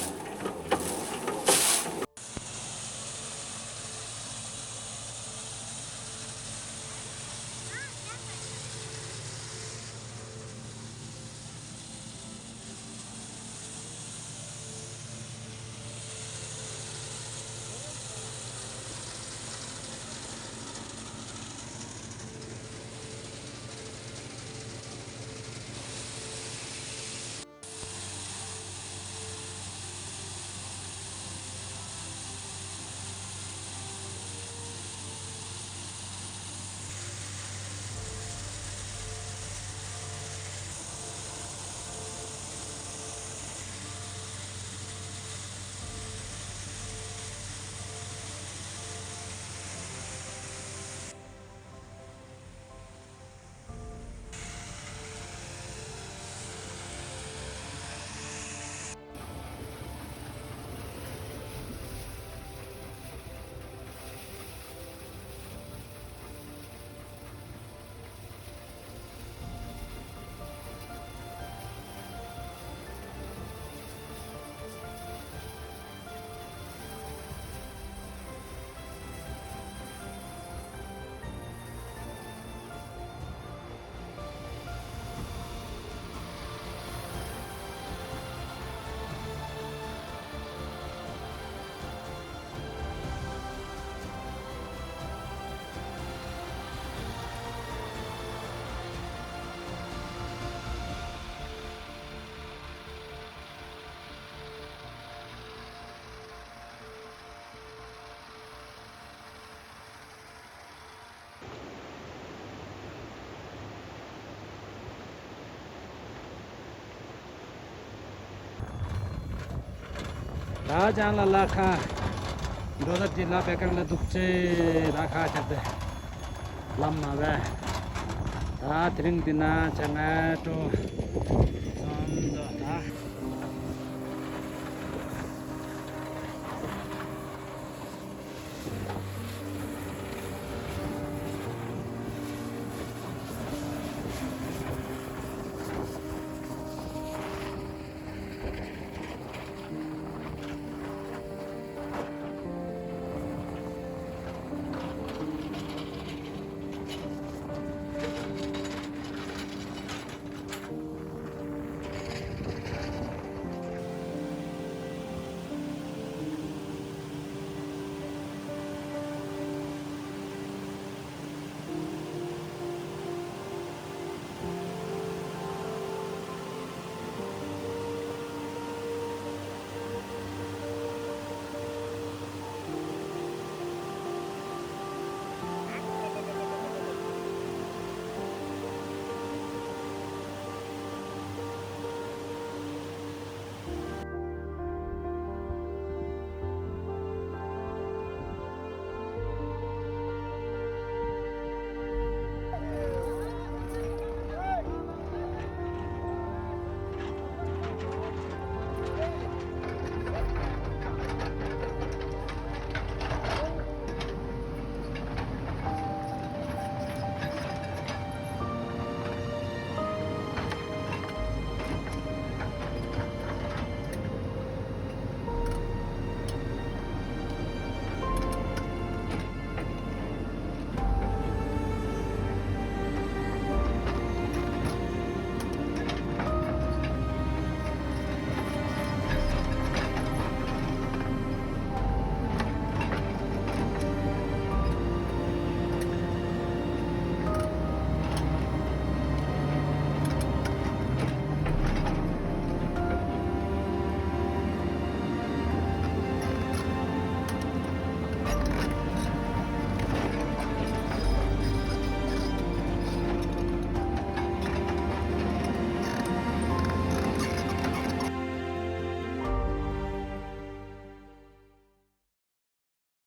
ད་ཅང་ལ་ལ་ཁ་འགྲོ་ད་དེ་ལ་བེ་གང་ལ་འདུག་ཅེ་ད་ཁ་ཆད་དེ་ལམ་མ་བས། ད་དེ་རིང་འདི་ན་ཅང་ང་འགྲོ་སོང་དོ་ད།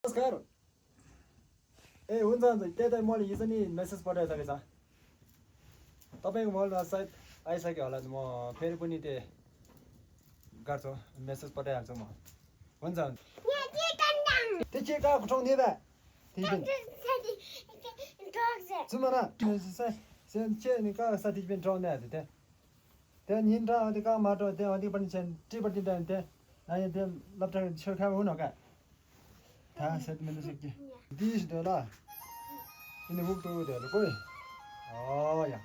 नमस्कार। ए, हुन्छ, हुन्छ। त्यही त, मैले हिजो नि message पठाएको छ कि छ। तपाईँको मोबाइलमा सायद आइसक्यो होला, म फेरि पनि त्यही गर्छु, message पठाइहाल्छु म। हुन्छ, हुन्छ। यहाँ के कन्दाम? त्यो के कहाँ उठाउने बा? त्यही पनि। साथी, साथी, ड्रग छ। सुन न, साथी, साथी, साथी पनि ड्रग ल्याएको थियो त्यहाँ। त्यहाँ निन्द्रा अति कहाँ माटो, त्यहाँ अति पनि छैन, टिपट्टि बिहान त्यहाँ। नयाँ त्यहाँ लप्टा छेउ खाएको हुन का। थाहा छ, मैले सक्यो। बिस डलर। यिनी बुक टु डलर कोही। अँ, या।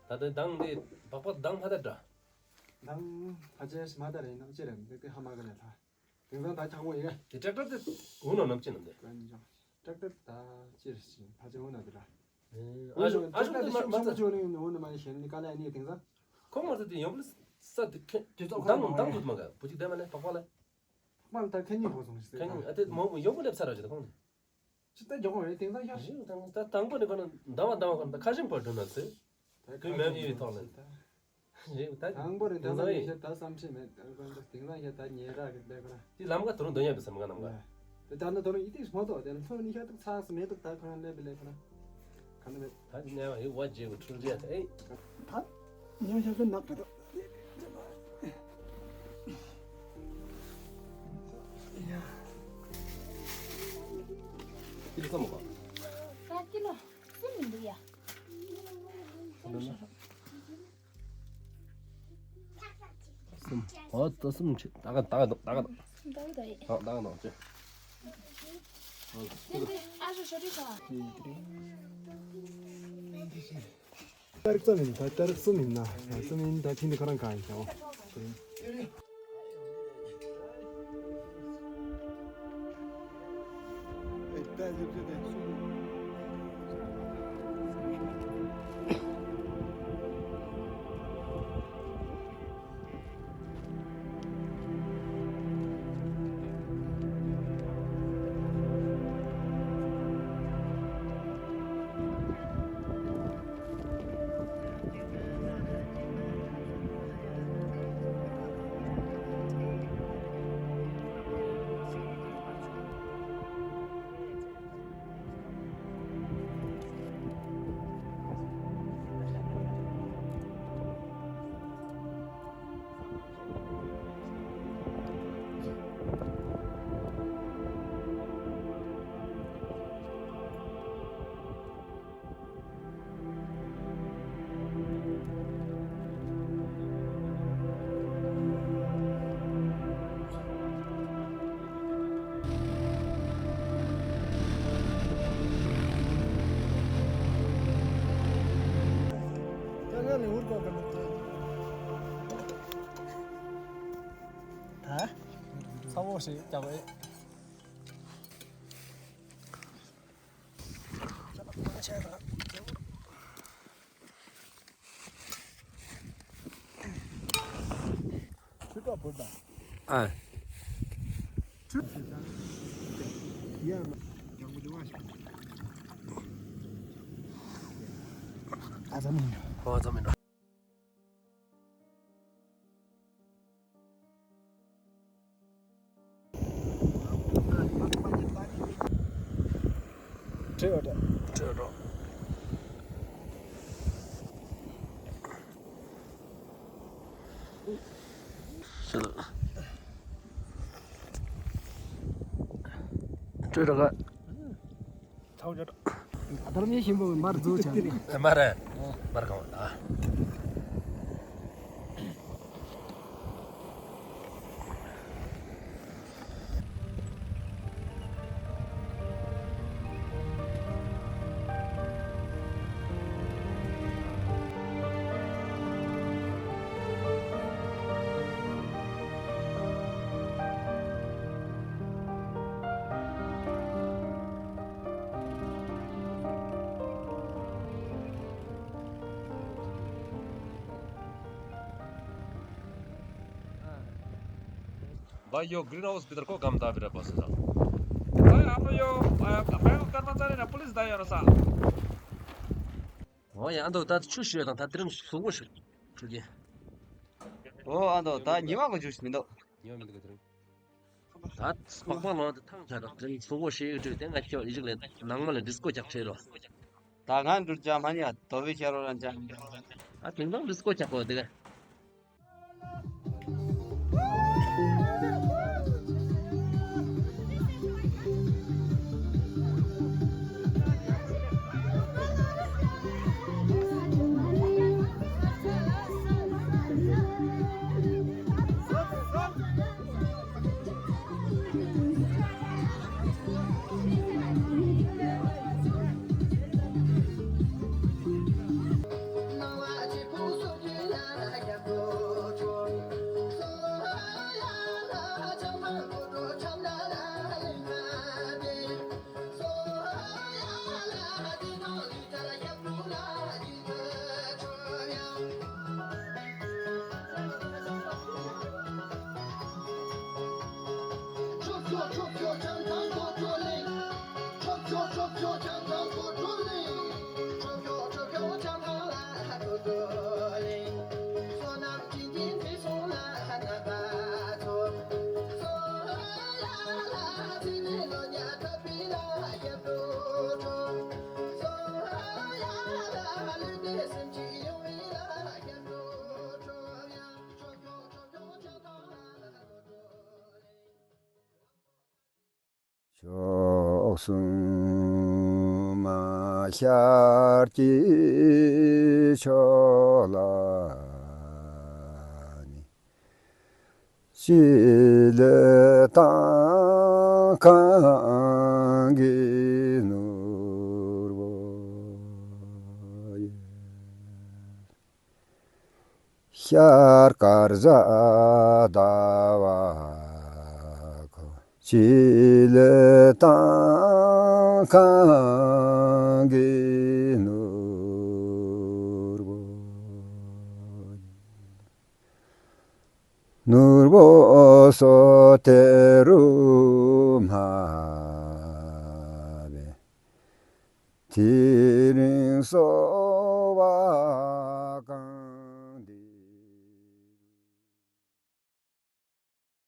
ད་དེ་མདང་དེ་སྦག་སྦག་མདང་ཕ་ད་འདྲ། མདང་ཕ་ཅེས་མ་ད་རེ་ནམ་ཅི་རེ་འདི་ཀི་ཧ་མ་ག་ལེ་ཐ། དེང་སང་ད་ཆག་མོ་ཡིན་ག། དེ་ཊེག་ཊར་དེ་འུ་ནོ་ནམ་ཅི་ནམ་དེ། ཊེག་ཊར་ད་ཅི་རེ་ཅི་ཕ་ཅེ་འུ་ནོ་དེ་ར། ཨ་ཞོ་ཨ་ཞོ་དེ་མ་མ་ད་ཅི་འུ་ནོ་ནི་མ་ནི་ཤེས་ནི་ག་ལེ་ནི་དེང་སང་། ཁོ་མ་ད་དེ་ཡོང་པོ་ས་དེ་ཁེ་དེ་ཚོ་མདང་མདང་ཁུ་མ་ག་བུ་ཅིག་དེ་མ་ནི་པག་པ་ལ། པག་པ་ལ་ད་ཁེ་ཉིན་ཧོ་སོང་ཞིག་ཁེ་ཉིན་ཨ་དེ་མ་ཡོང་པོ་ལེབ་ས་ར་ཅི་ད་ཁོང་ནི། ཅི་ད་མགྱོགས་ཁོང་རེད་དེང་སང་ཤར། ཞིག་དང་ད་དང་པོ་ནས་ཁོ་ན་ཟླ་བ་ཟླ་བ་ཁོ་ན་ད་ཁ་ཞིམ་པར་འགྲོ་ན་ཟེར། དེ་མེད་ཡོད་ཐོག་ལ། ཞིག་ད་དང་པོ་རེད་དེང་སང་ཡིན་ཤེས་ད་བསམ་ཤེས་མེད་དེང་སང་ཤེས་ད་ཉེ་ར་གི་ལས་ཁོ་ན། དེ་ལམ་ཀ་དོ་རུང་དོན་ཡོད་པའི་སེམས་ཀ་ནམ་ཀ། དེ་ད་ནི་དོ་རུང་ཡིད་ཐིག་མོ་ཏོ་དེ་ལ་ཐོན་ནི་ཤ་དུག་ཚགས་སུ་མེད་དུག་ད་ཁོ་ན་ལས་པི་ལས་ཁོ་ན། ག་ནི་མེད། ད་ནི་ནས་ཡི་བ་རྗེ་གི་ཁྲུ་རྗེ་ཨེ། ད་ཉོ་ཤ་གི་ནག་པ་དོ། ཀི་ལོ་ཚ་མོ་ག། ད་ཀི་ལོ་གསུམ་མི་འདུག་ཡ། གསུམ། ཨོ་ད་གསུམ་ཅིག་ད་ག་ད་ག་ད་ག་ད་ག་ད་ག་ད་ག་ད་ག་ཅིག་ཨ་ཞོ་ཞོ་རི་ཁ། ཏ་རིག་གསུམ་ཡིན། ད་ཏ་རིག་གསུམ་ཡིན་ན། གསུམ་ཡིན་ད་ཕྱིན་ཏེ་ཁོ་རང་གང་ཡིན་ཤག་འོ། ད་ཚ་བོ་ཞིག་རྒྱག་གི། ཨ། ཨ་ཙམ་ཨིན། ཨོ་ཙམ་ཨིན། ཁྲིད་འགྲོ། ཁྲིད་འགྲོ། ཁྲིད་འགྲོ་ག། ཚའོ་ཇོ། ཨ་ད་རུང་མི་ཞིམ་པོ་མར་འཛུལ་ཆ། མར། མར་གང་བ། ད་ཡོ་གི་རིན་ཧའུ་སི་བི་ཊལ་ཁོ་གམ་ད་བི་ར་པ་སི་ད། ད་ཡ་ཨ་ནོ་ཡོ་ཨ་བེང་ཀོག་ཀརྨ་ཙཱ་རི་ན་པུ་ལིས་ད་ཡོ་ར་ས། འོ་ཡ་ཨ་ནོ་ད་ཆུ་ཤོད་དང་ད་དེ་རིང་སོ་གོ་ཤོད་ཆུ་གི། འོ་ཨ་ནོ་ད་ཉི་མ་གོ་ཆུ་ཤོད་མི་འདུག་ཉི་མ་མི་འདུག་ག་དེ་རིང་། ད་སྤག་པ་ལོ་ད་ཐང་ཆ་ད་དེ་རིང་སོ་གོ་ཤེས་ཡོད་དེ་ང་ཁྱོད་ཡིག་ལས་ནང་མ་ལས་ཌིས་ཀོ་རྐྱབ་ཆེ་རོ། ད་ང་འགྲུལ་ཅང་མ་ཉན་ཡ་དོ་བི་ཁྱེར་རོ་རང་ཅང་། ཨ་དེང་སང་ཌིས་ཀོ་རྐྱབ་གོ་དེ་ག། མཆོག་གསུམ་ཤར་གྱི་ཕྱོགས་ལ་ནི། བྱི་ལི་དང་གངས་ཀྱི་ནོར་བུ་ཡོད། ཤར་དཀར་བཟའ་ཟླ་བ་ཁོ། བྱི་ལི་དང་གངས་ཀྱི་ནོར་བུ། ནོར་བུ་སོ་དེ་རུ་མ་བེ། དེ་རིང་སོ་བ་